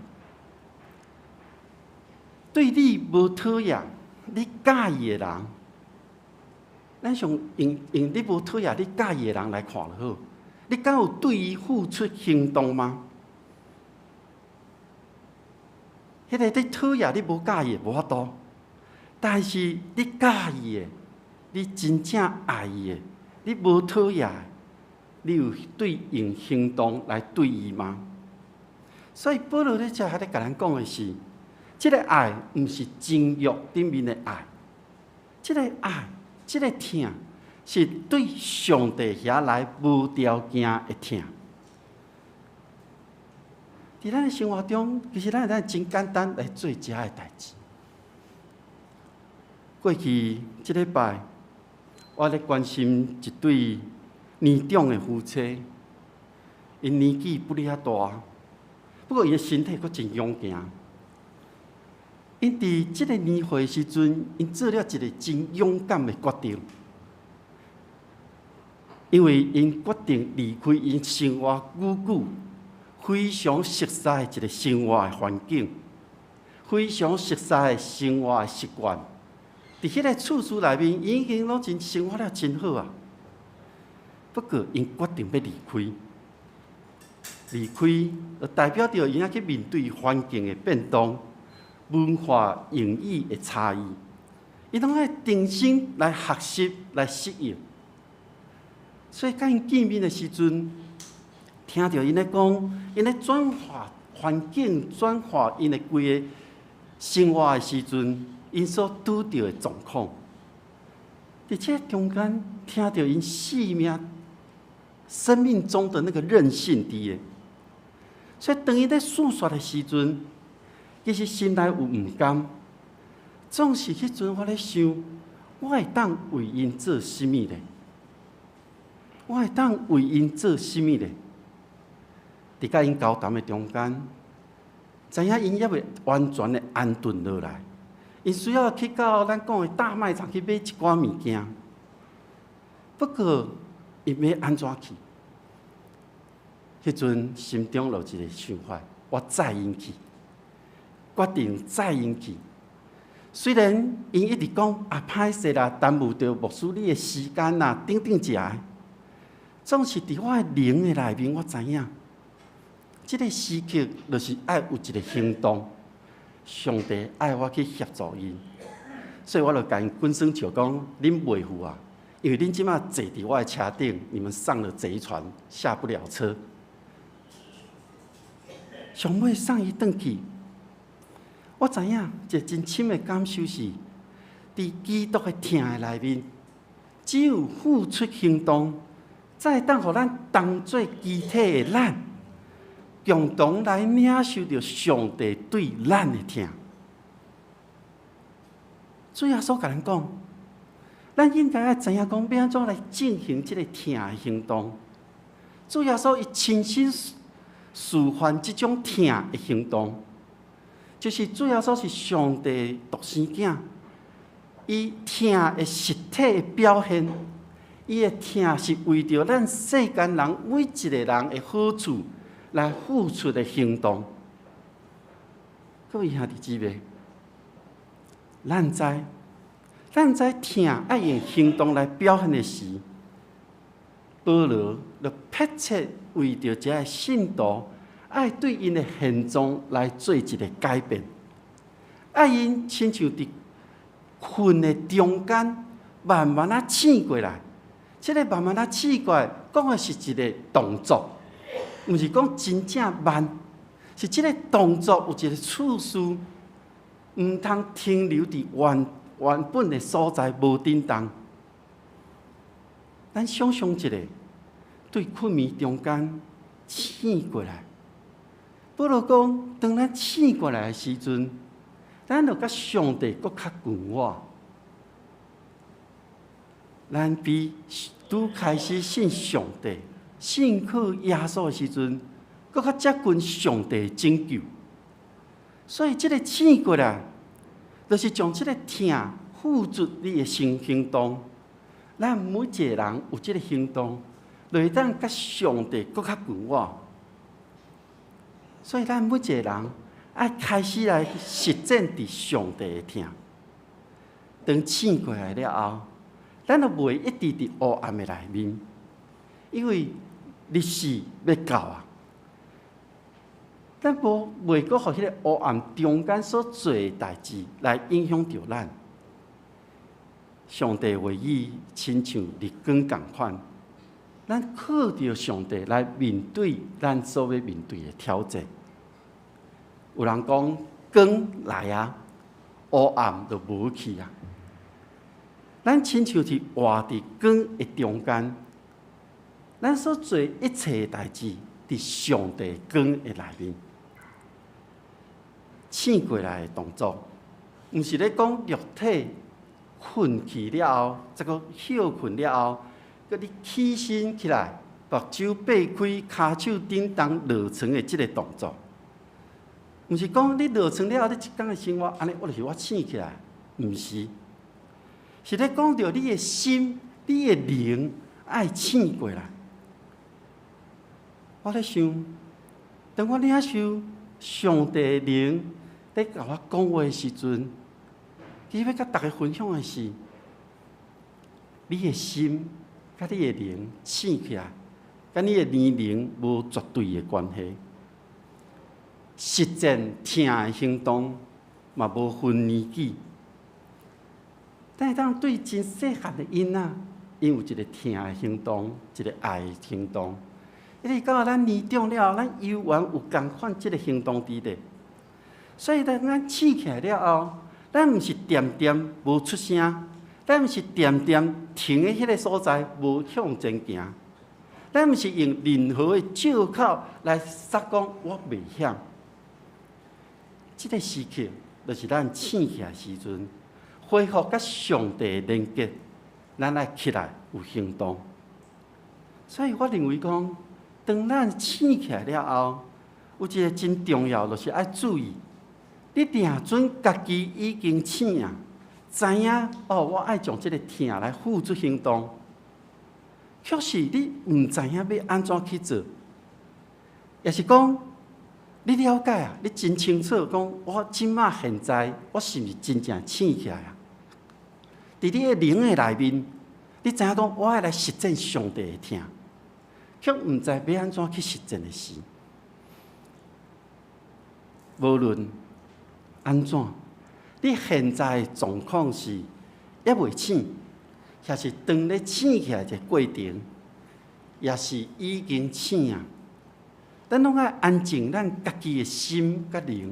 對你無討厭、你佮意的人，咱想用用你無討厭、你佮意的人來看就好。你敢有對伊付出行動嗎？彼个你討厭、你無佮意的無法度，但是你佮意的，你真正愛伊的，你無討厭，你有對用行動來對伊嗎？所以保羅咧遮咧共咱講的是，這个愛毋是情慾頂面的愛，這个愛、這个疼，是對上帝遐來無條件的疼。佇咱的生活中，其實咱會當真簡單來做這个代誌。過去這禮拜，我咧關心一對年長的夫妻，𪜶年紀不哩遐大，不過𪜶的身體閣真勇健。𪜶佇這个年歲時陣，𪜶做了一个真勇敢的決定，因為𪜶決定離開𪜶生活久久非常熟悉的一个生活的環境，非常熟悉的生活的習慣。佇彼个厝事內面，已經攏真生活了真好啊。不過，𪜶決定欲離開，離開就代表著𪜶愛去面對環境的變動、文化、用語的差異，𪜶攏愛重新來學習、來適應。所以，佮𪜶見面的時陣，聽著𪜶咧講，𪜶咧轉化環境、轉化𪜶的規个生活的時陣，𪜶所拄著的狀況，佇這中間聽著𪜶生命、生命中的那個韌性佇的，所以當伊咧訴說的時陣，其實心內有毋甘，總是彼陣我咧想，我會當為𪜶做啥物咧？我會當為𪜶做啥物咧？佇佮𪜶交談的中間，知影𪜶猶未完全的安頓落來，𪜶需要去到咱講的大賣場去買一寡物件。不過，𪜶欲按怎去？彼陣心中就有一个想法，我載𪜶去，決定載𪜶去。雖然𪜶一直講啊，歹勢啦，耽誤著牧師你的時間啦，等等這个，總是佇我的靈的內面，我知影，這个時刻就是愛有一个行動，上帝愛我去協助𪜶，所以我就共𪜶滾耍笑講，恁袂赴啊，因為恁這馬坐佇我的車頂，你們上了賊船，下不了車。上尾送伊轉去，我知影一个真深的感受是，佇基督的疼的內面，只有付出行動，才會當予咱當做肢體的咱，共同來領受著上帝對咱的疼。主耶穌共咱講，咱應該愛知影講，欲按怎來進行這个疼的行動。主耶穌伊親身示範這種疼的行動，就是主耶穌是上帝獨生囝，伊疼的實體的表現，伊的疼是為著咱世間人每一个人的好處來付出的行動。各位兄弟姊妹，咱知，咱知疼愛用行動來表現的時，保羅就迫切為著這个信徒，愛對𪜶的現狀來做一个改變，愛𪜶親像佇睏的中間，慢慢仔醒過來。這个慢慢仔醒過來，講的是一个動作，毋是講真正慢，是這个動作有一个次序，毋通停留佇原本的所在無振動。咱想象一下，對睏眠中間醒過來。保羅講，當咱醒過來的時陣，咱就佮上帝閣較近我。咱比拄開始信上帝、信靠耶穌的時陣，閣較接近上帝的拯救。所以，這个醒過來，就是將這个疼付諸你的新行動。咱每一个人有這个行動，就會當佮上帝閣較近我。所以，咱每一个人愛開始來實踐佇上帝的疼。當醒過來了後，咱就袂一直佇黑暗的內面，因為日時欲到啊。咱無袂閣予彼个黑暗中間所做的代誌來影響著咱。上帝話語親像日光仝款，咱靠著上帝來面對咱所欲面對的挑戰。有人講光來啊，黑暗就無去啊。咱親像是活佇光的中間，咱所做一切的代誌，佇上帝光的內面。醒過來的動作，毋是咧講肉體睏去了後，這個歇睏了後，閣你起身起來，目睭擘開，跤手振動落床的這个動作，毋是講你落床了後，你一工的生活，按呢我就是我醒起來，毋是。是咧講著你的心、你的靈愛醒過來。我咧想，當我領受上帝的靈咧共我講話的時陣，其實欲佮大家分享的是，你的心佮你的靈醒起來，佮你的年齡無絕對的關係。實踐疼的行動嘛無分年紀。但會當對真細漢的囡仔，𪜶有一个疼的行動，一个愛的行動。一直到咱年長了後，咱猶原有仝款這个行動佇咧。所以當咱醒起來了後，咱毋是恬恬無出聲，咱毋是恬恬停佇彼个所在無向前行，咱毋是用任何的借口來說講我袂曉。這个時刻，就是咱醒起來時陣，恢復佮上帝的連結，咱愛起來有行動。所以我認為講，當咱醒起來了後，有一个真重要，就是愛注意，你定準家己已經醒啊，知影哦，我愛將這个疼來付諸行動。卻是你毋知影欲按怎去做，抑是講你了解啊，你真清楚講，我這馬現在我是毋是真正醒起來啊？佇你的靈的內面，你知影講，我愛來實踐上帝的疼，卻毋知欲按怎去實踐的時，無論按怎，你現在的狀況是猶未醒，抑是當咧醒起來的過程，抑是已經醒啊。咱攏愛安靜咱家己的心佮靈，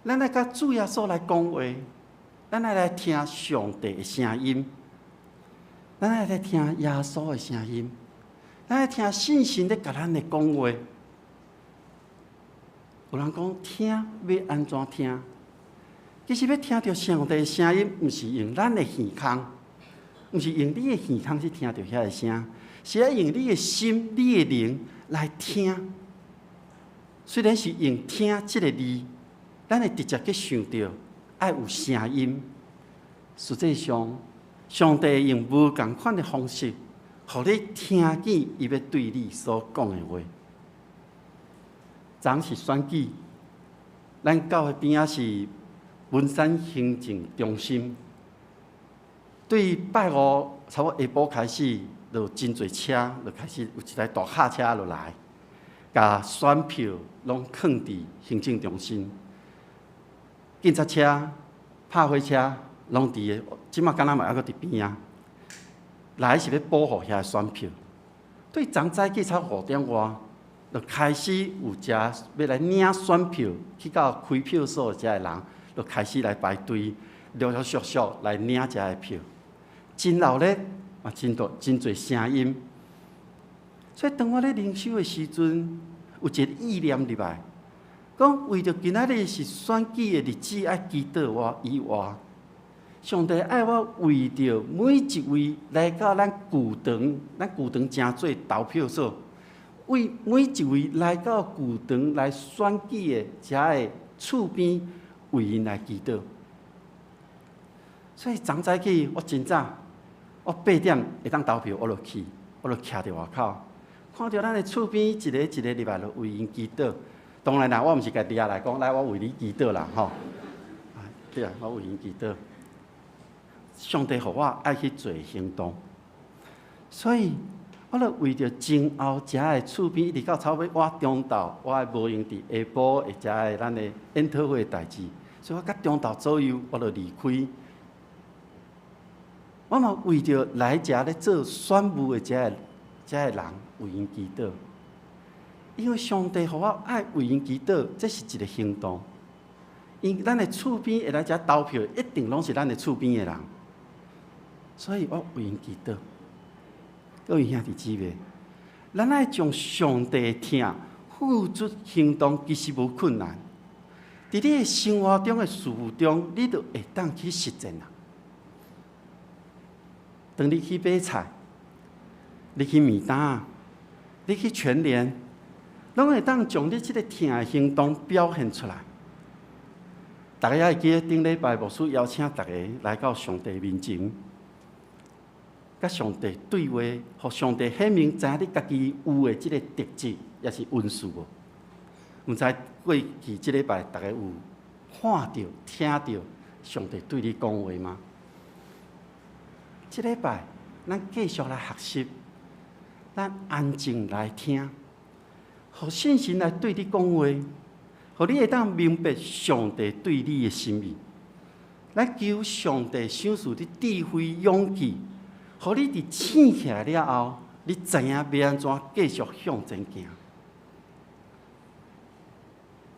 咱愛佮主耶穌來講話，咱愛來聽上帝的聲音，咱愛來聽耶穌的聲音，咱愛聽聖神咧共咱的講話。有人講聽欲按怎聽？其實欲聽著上帝的聲音，毋是用咱的耳孔，毋是用你的耳孔去聽著遐个聲，是愛用你的心、你的靈來聽。雖然是用“聽”這个字，咱會直接去想著愛有聲音。實際上，上帝用無仝款的方式予你聽見伊欲對你所講的話。昨是選舉，咱教會邊仔是文山行政中心。對拜五差不多下晡開始，就真濟車，就開始有一台大卡車就來，共選票攏囥佇行政中心。警察車、拍火車攏佇個，這馬敢若嘛猶閣佇邊仔。來是欲保護遐選票。對昨早起差5點外，就開始有遮欲來領選票，去到開票所遮的人，就開始來排隊，陸陸續續來領遮的票。真鬧熱，嘛真大真濟聲音。所以當我咧靈修的時陣，有一個意念入來，講為著今仔日是選舉的日子，愛祈禱我以外，上帝愛我為著每一位來到咱舊堂，咱舊堂成做投票所，為每一位來到舊堂來選舉的遮的厝邊，為𪜶來祈禱。所以昨早起我真早，我8點會當投票，我就去，我就徛佇外口，看著咱的厝邊一个一个入來，就為𪜶祈禱。當然啦，我毋是共掠來講，來我為你祈禱啦，吼。對啊，我為𪜶祈禱。上帝予我愛去做行動，所以我就為著前後遮的厝邊，一直到差不多我中晝，我的無閒佇下晡會遮的咱的研討會的代誌，所以我甲中晝左右我就離開。我嘛為著來遮咧做選務的遮的人為𪜶祈禱，因為上帝予我愛為𪜶祈禱，這是一個行動。因咱的厝邊會來遮投票，一定攏是咱的厝邊的人，所以我為𪜶祈禱。各位兄弟姊妹，咱愛將上帝的疼付諸行動，其實無困難。佇你的生活中的事務中，你就會當去實踐啦。當你去買菜，你去麵摊，你去全聯，攏會當將你這个疼的行動表現出來。大家會記得頂禮拜牧師邀請大家來到上帝面前，佮上帝對話，予上帝顯明知影你家己有的這个特質，抑是恩賜無？毋知過去這禮拜大家有看著、聽著上帝對你講話嗎？這禮拜咱繼續來學習，咱安靜來聽，予聖神來對你講話，予你會當明白上帝對你的心意。來求上帝賞賜你智慧、勇氣，予你佇醒起來了後，你知影欲按怎繼續向前行。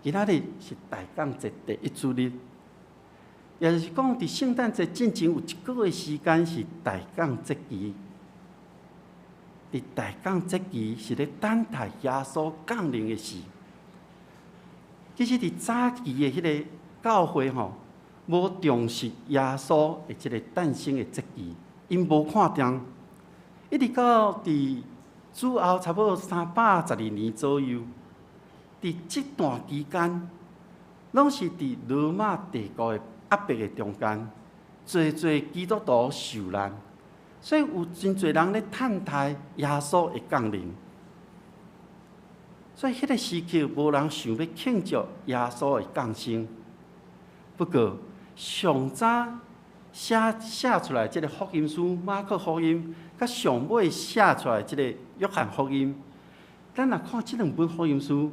今仔日是大降節第一主日，也就是講，佇聖誕節進前有一個月時間是大降節期。佇大降節期是咧等待耶穌降臨的時。其實，佇早期的彼个教會吼，無重視耶穌的這个誕生的節期，𪜶無看重。一直到佇主後差不多312年左右，佇這段期間，攏是佇羅馬帝國的壓迫的中間，濟濟基督徒受難，所以有真濟人咧等待耶穌的降臨。所以彼个時刻，無人想欲慶祝耶穌的降生。不過，上早寫寫出來這个福音書馬可福音，佮上尾寫出來這个約翰福音，咱若看這兩本福音書，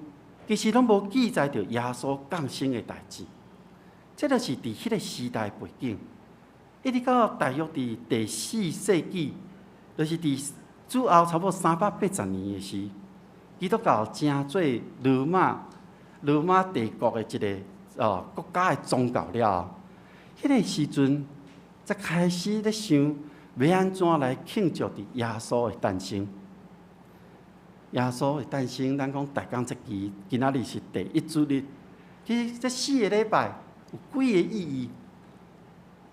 其實攏無記載著耶穌降生的代誌。這就是佇彼个時代背景，一直到大約佇第四世紀，就是佇主後差不多380年的時，基督教成做羅馬帝國的一个國家的宗教了後，彼个時陣才開始咧想欲按怎來慶祝佇耶穌的誕生。耶穌的誕生，咱講大降節期，今仔日是第一主日。其實這4個禮拜有幾个意義？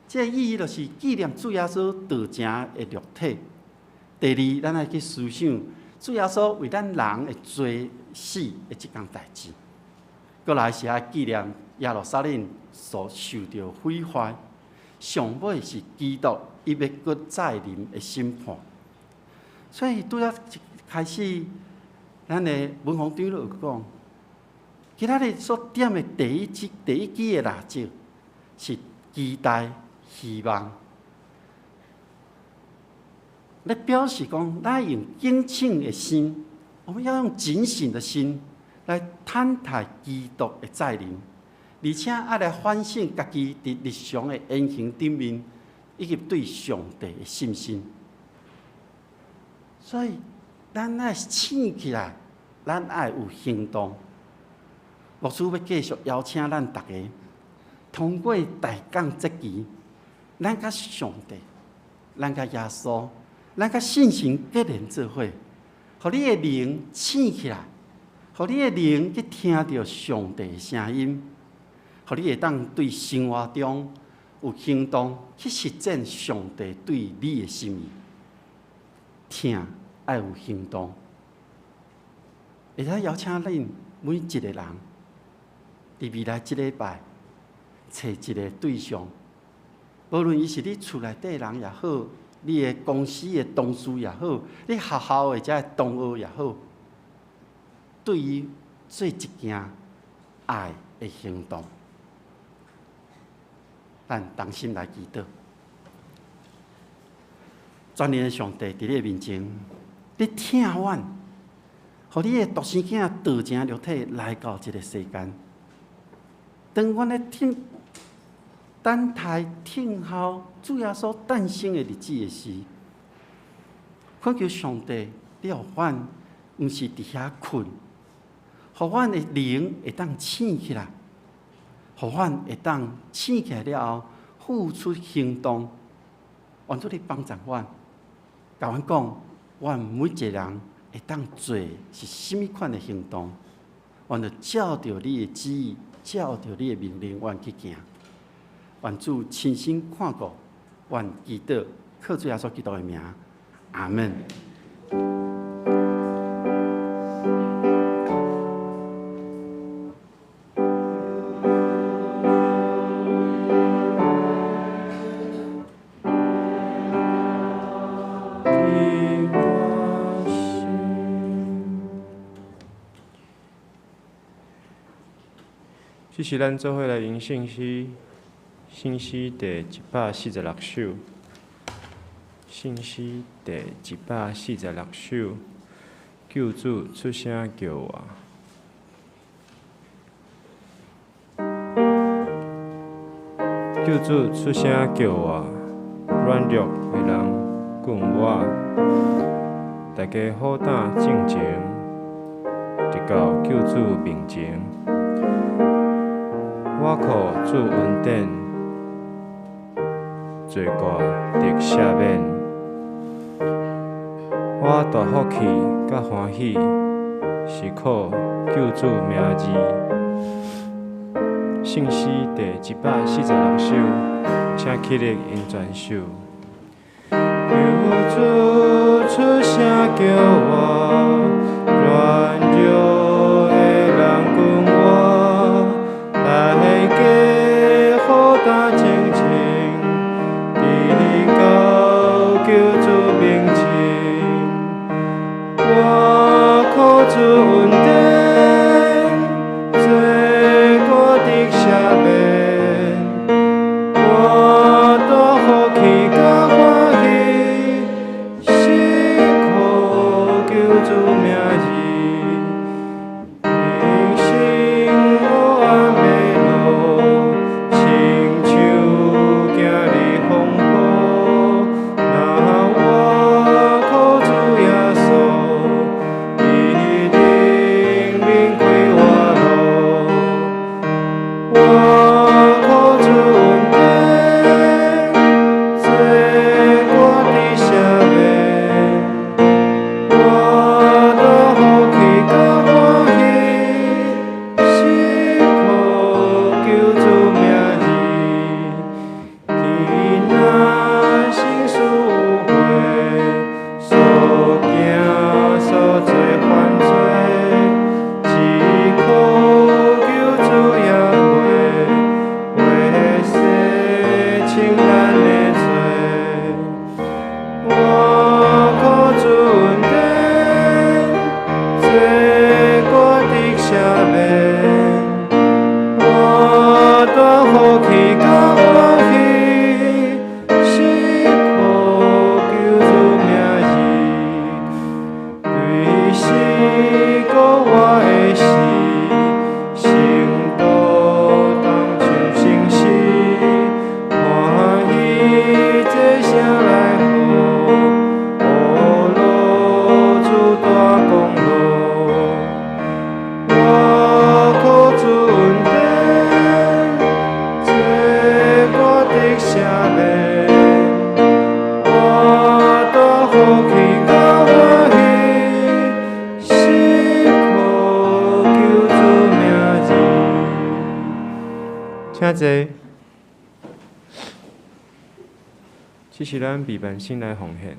這个意義就是紀念主耶穌道成的肉體。第二，咱愛去思想主耶穌為咱人的罪死的這件代誌。閣來是愛紀念耶路撒冷所受著毀壞。上尾是基督伊欲閣再臨的審判。所以拄仔一開始，咱的文宏長老有講，今仔日所點的第一支的蠟燭是期待、希望，咧表示講，咱用警醒的心，我們要用警醒的心來等待基督的再臨，而且愛來反省家己佇日常的言行頂面，以及對上帝的信心。所以，咱愛醒起來，咱愛有行動。牧師欲繼續邀請咱逐家，通過大講節期，咱佮上帝，咱佮耶穌，咱佮聖神結連做伙，予你的靈醒起來，予你的靈去聽著上帝的聲音，予你會當對生活中有行動去實踐上帝對你的心意。聽愛有行動，會使邀請恁每一個人，佇未來這禮拜，揣一個對象，無論伊是你厝內底人也好，你的公司的同事也好，你學校的這个同學也好，對伊做一件愛的行動，咱同心來祈禱。全能的上帝佇你的面前，你疼阮，予你的獨生囝道成肉體來到這个世間。當阮咧聽等待聽候主耶穌誕生的日子的時，懇求上帝，你予阮毋是佇遐睏，予阮的靈會當醒起來，予阮會當醒起來了後付出行動，願主你幫助阮，共阮講，阮每一個人會當做是啥物款的行動，阮就照著你的旨意，照著你的命令，阮去行。願主親身看顧，阮祈禱，靠主耶穌基督的名，阿門。這是咱做伙來吟聖詩，聖詩第146首，聖詩第146首，救主出聲叫我。救主出聲叫我，軟弱的人緊我，大家好膽正前，直到救主面前。我靠主恩典，罪過得赦免。我大福氣佮歡喜，是靠救主名字。聖詩第146首，請起立吟全首。救主出聲叫我，軟弱的人緊我，大家好膽精神，直到救主面前。我靠主恩典，罪過得赦免。我大福氣佮歡喜，是靠救請坐。這是咱備辦先來奉獻。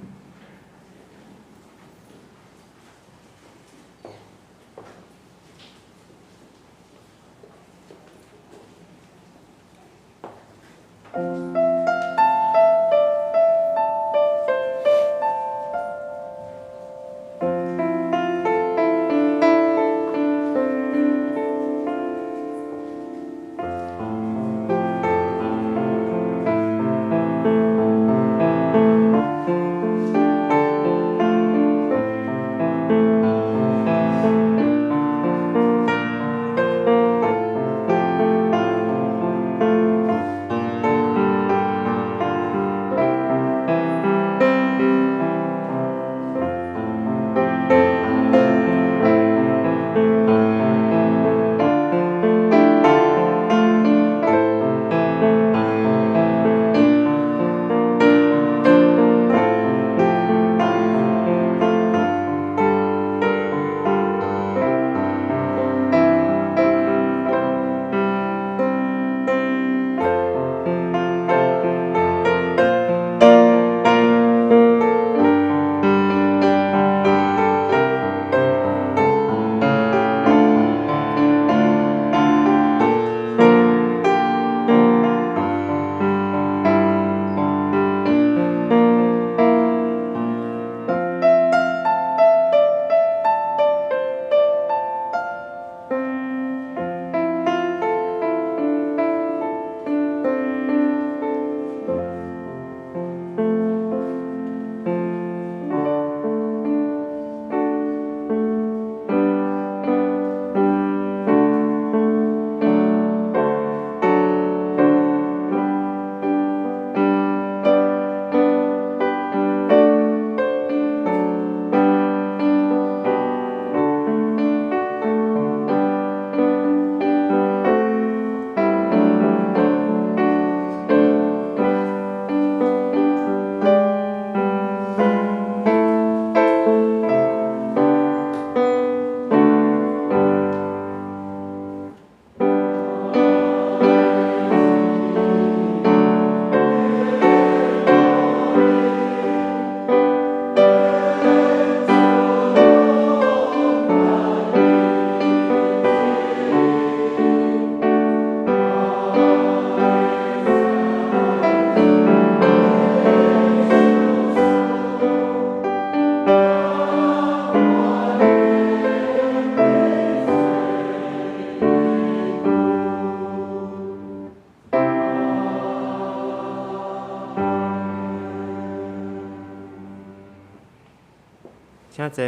請坐。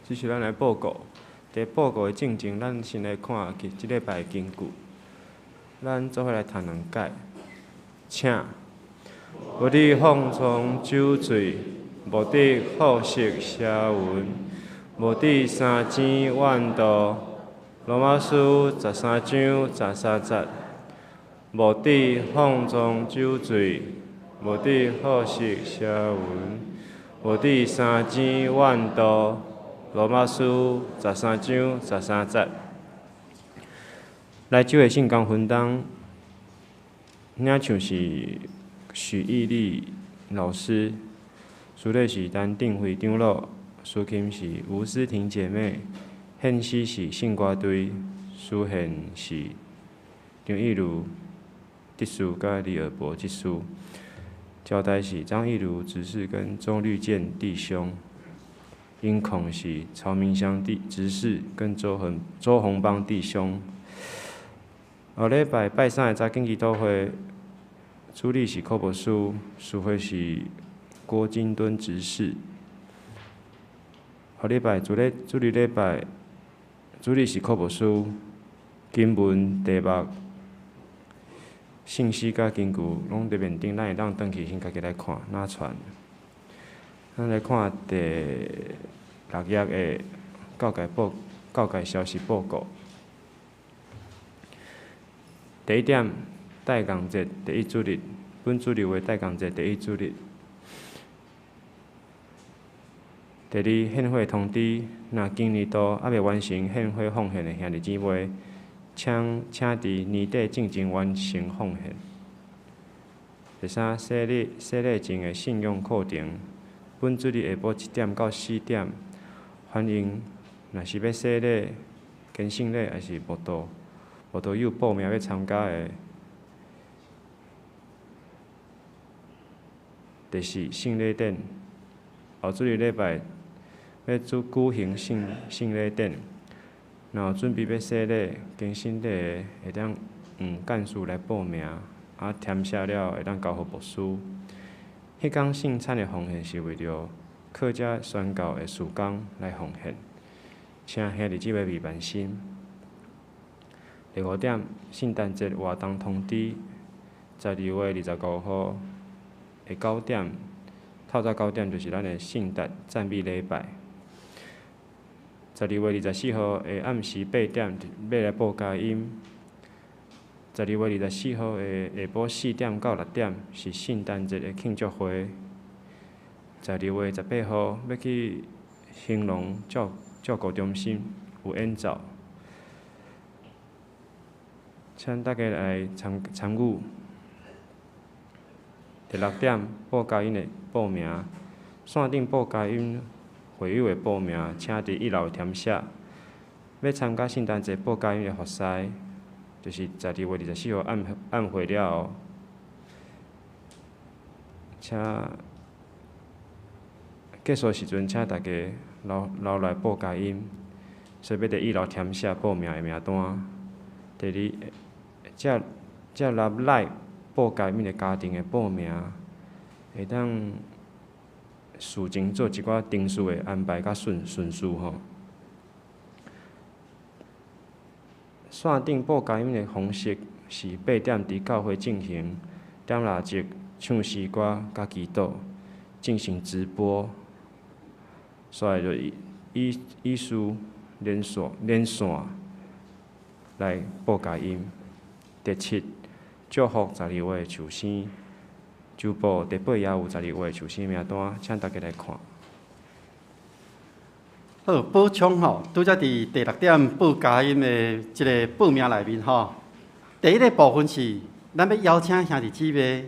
這是咱來報告。佇報告的進前，咱先來看這禮拜的經句。咱做伙來讀兩解。請，無得放縱酒醉，無得好色邪淫，無得三更怨妒。羅馬書13章13節。無得放縱酒醉，無得好色邪淫，無得三更怨妒。羅馬書13章13節。來周的聖工分擔，領唱是許義立老師，司禮是陳定輝長老，司琴是吳思婷姐妹，獻詩是聖歌隊，司獻是張義如執事佮李爾博執事，交代是張義如執事跟鍾綠建弟兄，音控是曹明祥弟執事跟周鴻邦弟兄。後禮拜拜三的早間祈禱會，主禮是柯博士，司會是郭金敦執事。後禮拜主禮主禮禮拜，主禮是柯博士，經文題目、信息佮根據攏佇面頂，咱會當轉去先家己來看，哪傳。咱來看第六頁的教界消息報告。第一點，戴工節第一主日，本主日為戴工節第一主日。第二，獻火通知，若今年度猶未完成獻火奉獻的兄弟姊妹，請佇年底進前完成奉獻。第三，洗禮前的信仰課程，本主日下晡1點到4點，歡迎若是欲洗禮、堅信禮，抑是慕道友報名欲參加的。第四，聖禮典，後主日禮拜欲舉行聖禮典，若有準備欲洗禮、堅信禮的，會當向幹事來報名，填寫了會當交予牧師。彼工聖餐的奉獻是為著客家宣教的事工來奉獻，請兄弟姊妹別擔心。第五點，聖誕節活動通知，12月25號的九點，透早九點就是咱的聖誕讚美禮拜。12月24號的暗時8點，欲來報佳音。12月24號的下晡4點到6點是聖誕節的慶祝會。12月18號欲去興隆照顧中心有演奏，請大家來參與。第六點，報佳音的報名，線頂報佳音會友的報名，請佇一樓填寫。欲參加聖誕節報佳音的服侍，就是12月24號暗會了後，請結束時陣，請大家留來報佳音，所以欲佇一樓填寫報名的名單。第二，接納來報佳音的家庭的報名，會當事前做一寡程序的安排佮順序吼。線頂報佳音的方式是8點佇教會進行，點蠟燭、唱詩歌、佮祈禱，進行直播。所以就以事連線來報佳音。第七，祝福十二月壽星，周報第八頁有十二月壽星名單，請大家來看。好，補充吼，拄才佇第六點報佳音的這个報名內面吼，第一个部分是咱欲邀請兄弟姊妹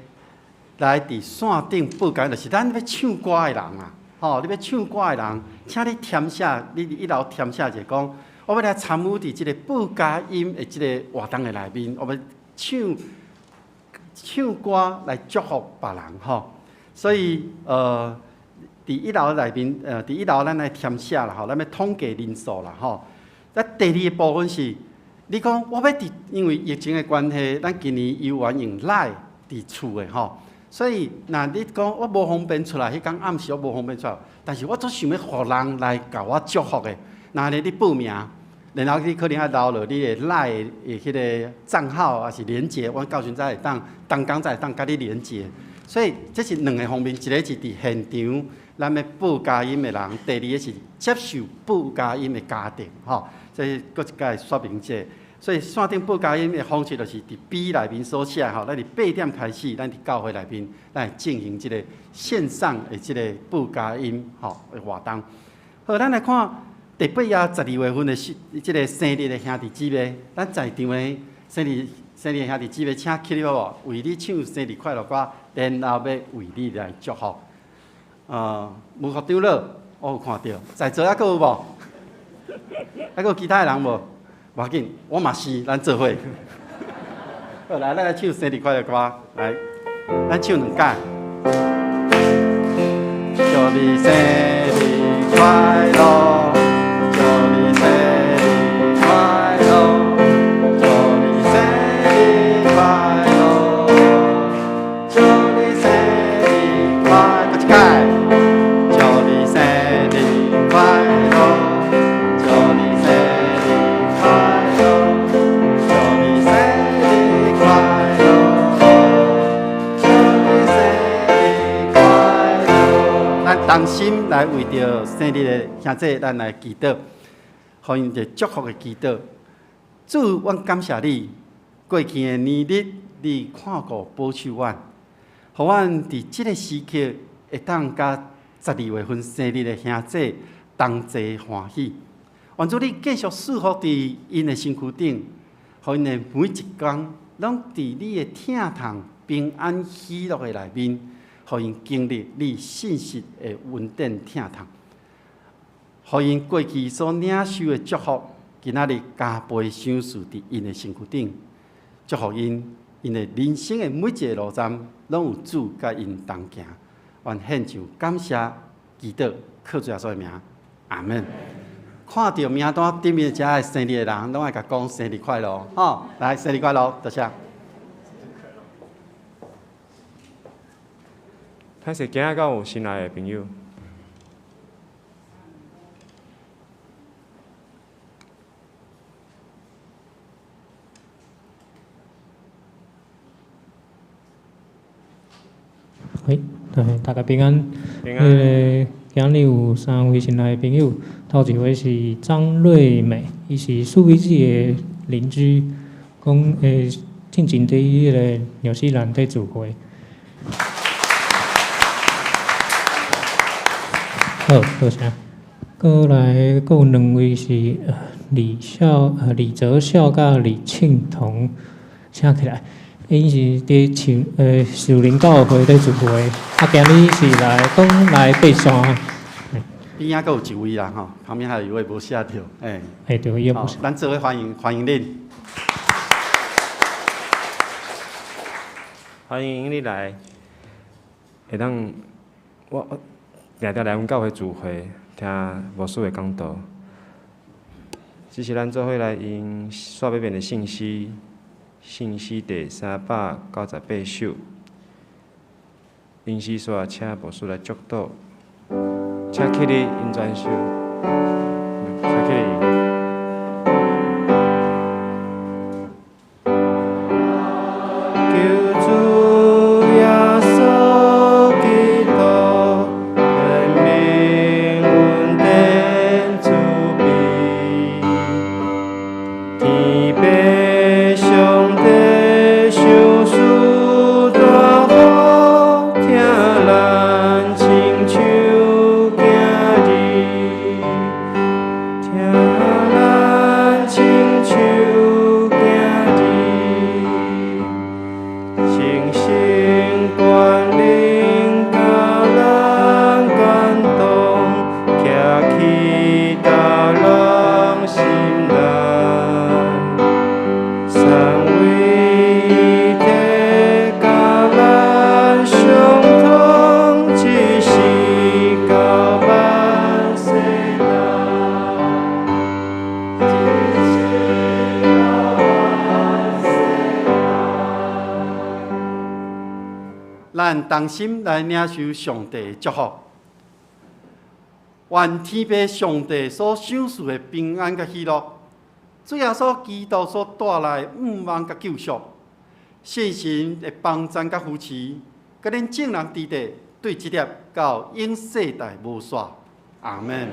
來佇線頂報佳音，就是咱欲唱歌的人啊，吼，你欲唱歌的人，請你填寫，你佇一樓填寫者講，我欲來參與佇這个報佳音的這个活動的內面，我欲唱歌來祝福別人吼，所以佇一樓內面，佇一樓咱來填寫啦吼，咱欲統計人數啦吼。啊，第二个部分是，你講我欲佇，因為疫情的關係，咱今年猶原用 LINE 佇厝的吼，所以若你講我無方便出來，彼工暗時我無方便出來，但是我足想欲予人來共我祝福的，若按呢你報名，然後你可能愛留落你的 LINE 的彼个帳號，抑是連結，阮到時陣才會當，同工才會當佮你連結。所以這是兩个方面，一个是佇現場咱欲報佳音的人，第二个是接受報佳音的家庭，吼，這是閣一擺說明這个。所以線頂報佳音的方式，就是佇 B 內面所寫吼，咱佇8點開始，咱佇教會內面來進行這个線上的這个報佳音吼的活動。好，咱來看第八頁十二月份的這个生日的兄弟姊妹，咱在場的生日兄弟姊妹，請起立好無？為你唱生日快樂歌，然後欲為你來祝福。吳副長老，我有看著，在座猶閣有無？猶閣有其他的人無？無要緊，我嘛是，咱做伙。好，來，咱來唱生日快樂歌，來，咱唱兩擺。祝你生日快樂，祝你生日快樂，祝你生日快樂，祝你生日快樂，閣一擺。祝你生日快樂，祝你生日快樂，祝你生日快樂，祝你生日快樂。咱同心來為著生日的兄弟，咱來祈禱，予𪜶一个祝福的祈禱。主，阮感謝你，過去的年日，你看顧保守阮，予阮佇這个時刻會當佮12月份生日的兄姊同齐歡喜。願主你繼續賜福佇𪜶的身軀頂，予𪜶的每一工攏佇你的疼痛、平安、喜樂的內面，予𪜶經歷你信實的恩典疼痛，予𪜶過去所領受的祝福，今仔日加倍賞賜佇𪜶的身軀頂，祝福𪜶，𪜶的人生的每一个路站，攏有主佮𪜶同行。願獻上感謝，祈禱，靠主耶穌的名，阿門。看著名單頂面遮的生日的人，攏愛共講生日快樂，吼！來，生日快樂，多謝。歹勢，今仔敢有新來的朋友？喂，對，大家平安。平安。彼个今日有三位新來的朋友，頭一位是張瑞美，伊是蘇維子的鄰居，講進前佇彼个紐西蘭佇聚會。好，多謝。閣來，閣有兩位是李澤孝佮李慶彤，請起來。𪜶是佇樹林教會佇聚會，啊，今日是來講來爬山。邊仔閣有一位啦，吼，旁邊還有一位無寫著，欸。欸，對，伊也無寫。咱做伙歡迎，歡迎恁。歡迎你來，會當我定定來阮教會聚會，聽牧師的講道。只是咱做伙來用煞欲變的信息。信息第398首，臨時煞請牧師來祝禱，請起立引轉手，請起立。咱同心來領受上帝的祝福，願天父上帝所賞賜的平安佮喜樂，主耶穌基督所帶來的盼望佮救贖，聖神的幫贊佮扶持，佮恁眾人佇咧，對這粒到永世代無煞。阿門。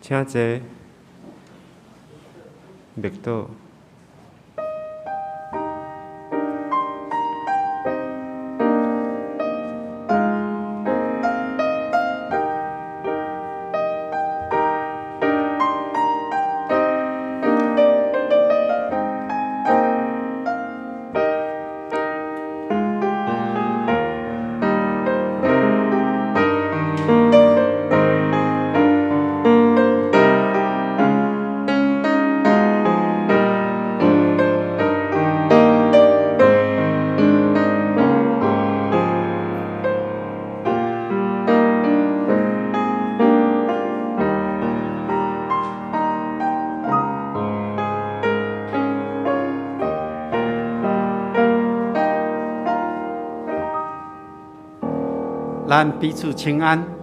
請坐，默禱。咱彼此請安。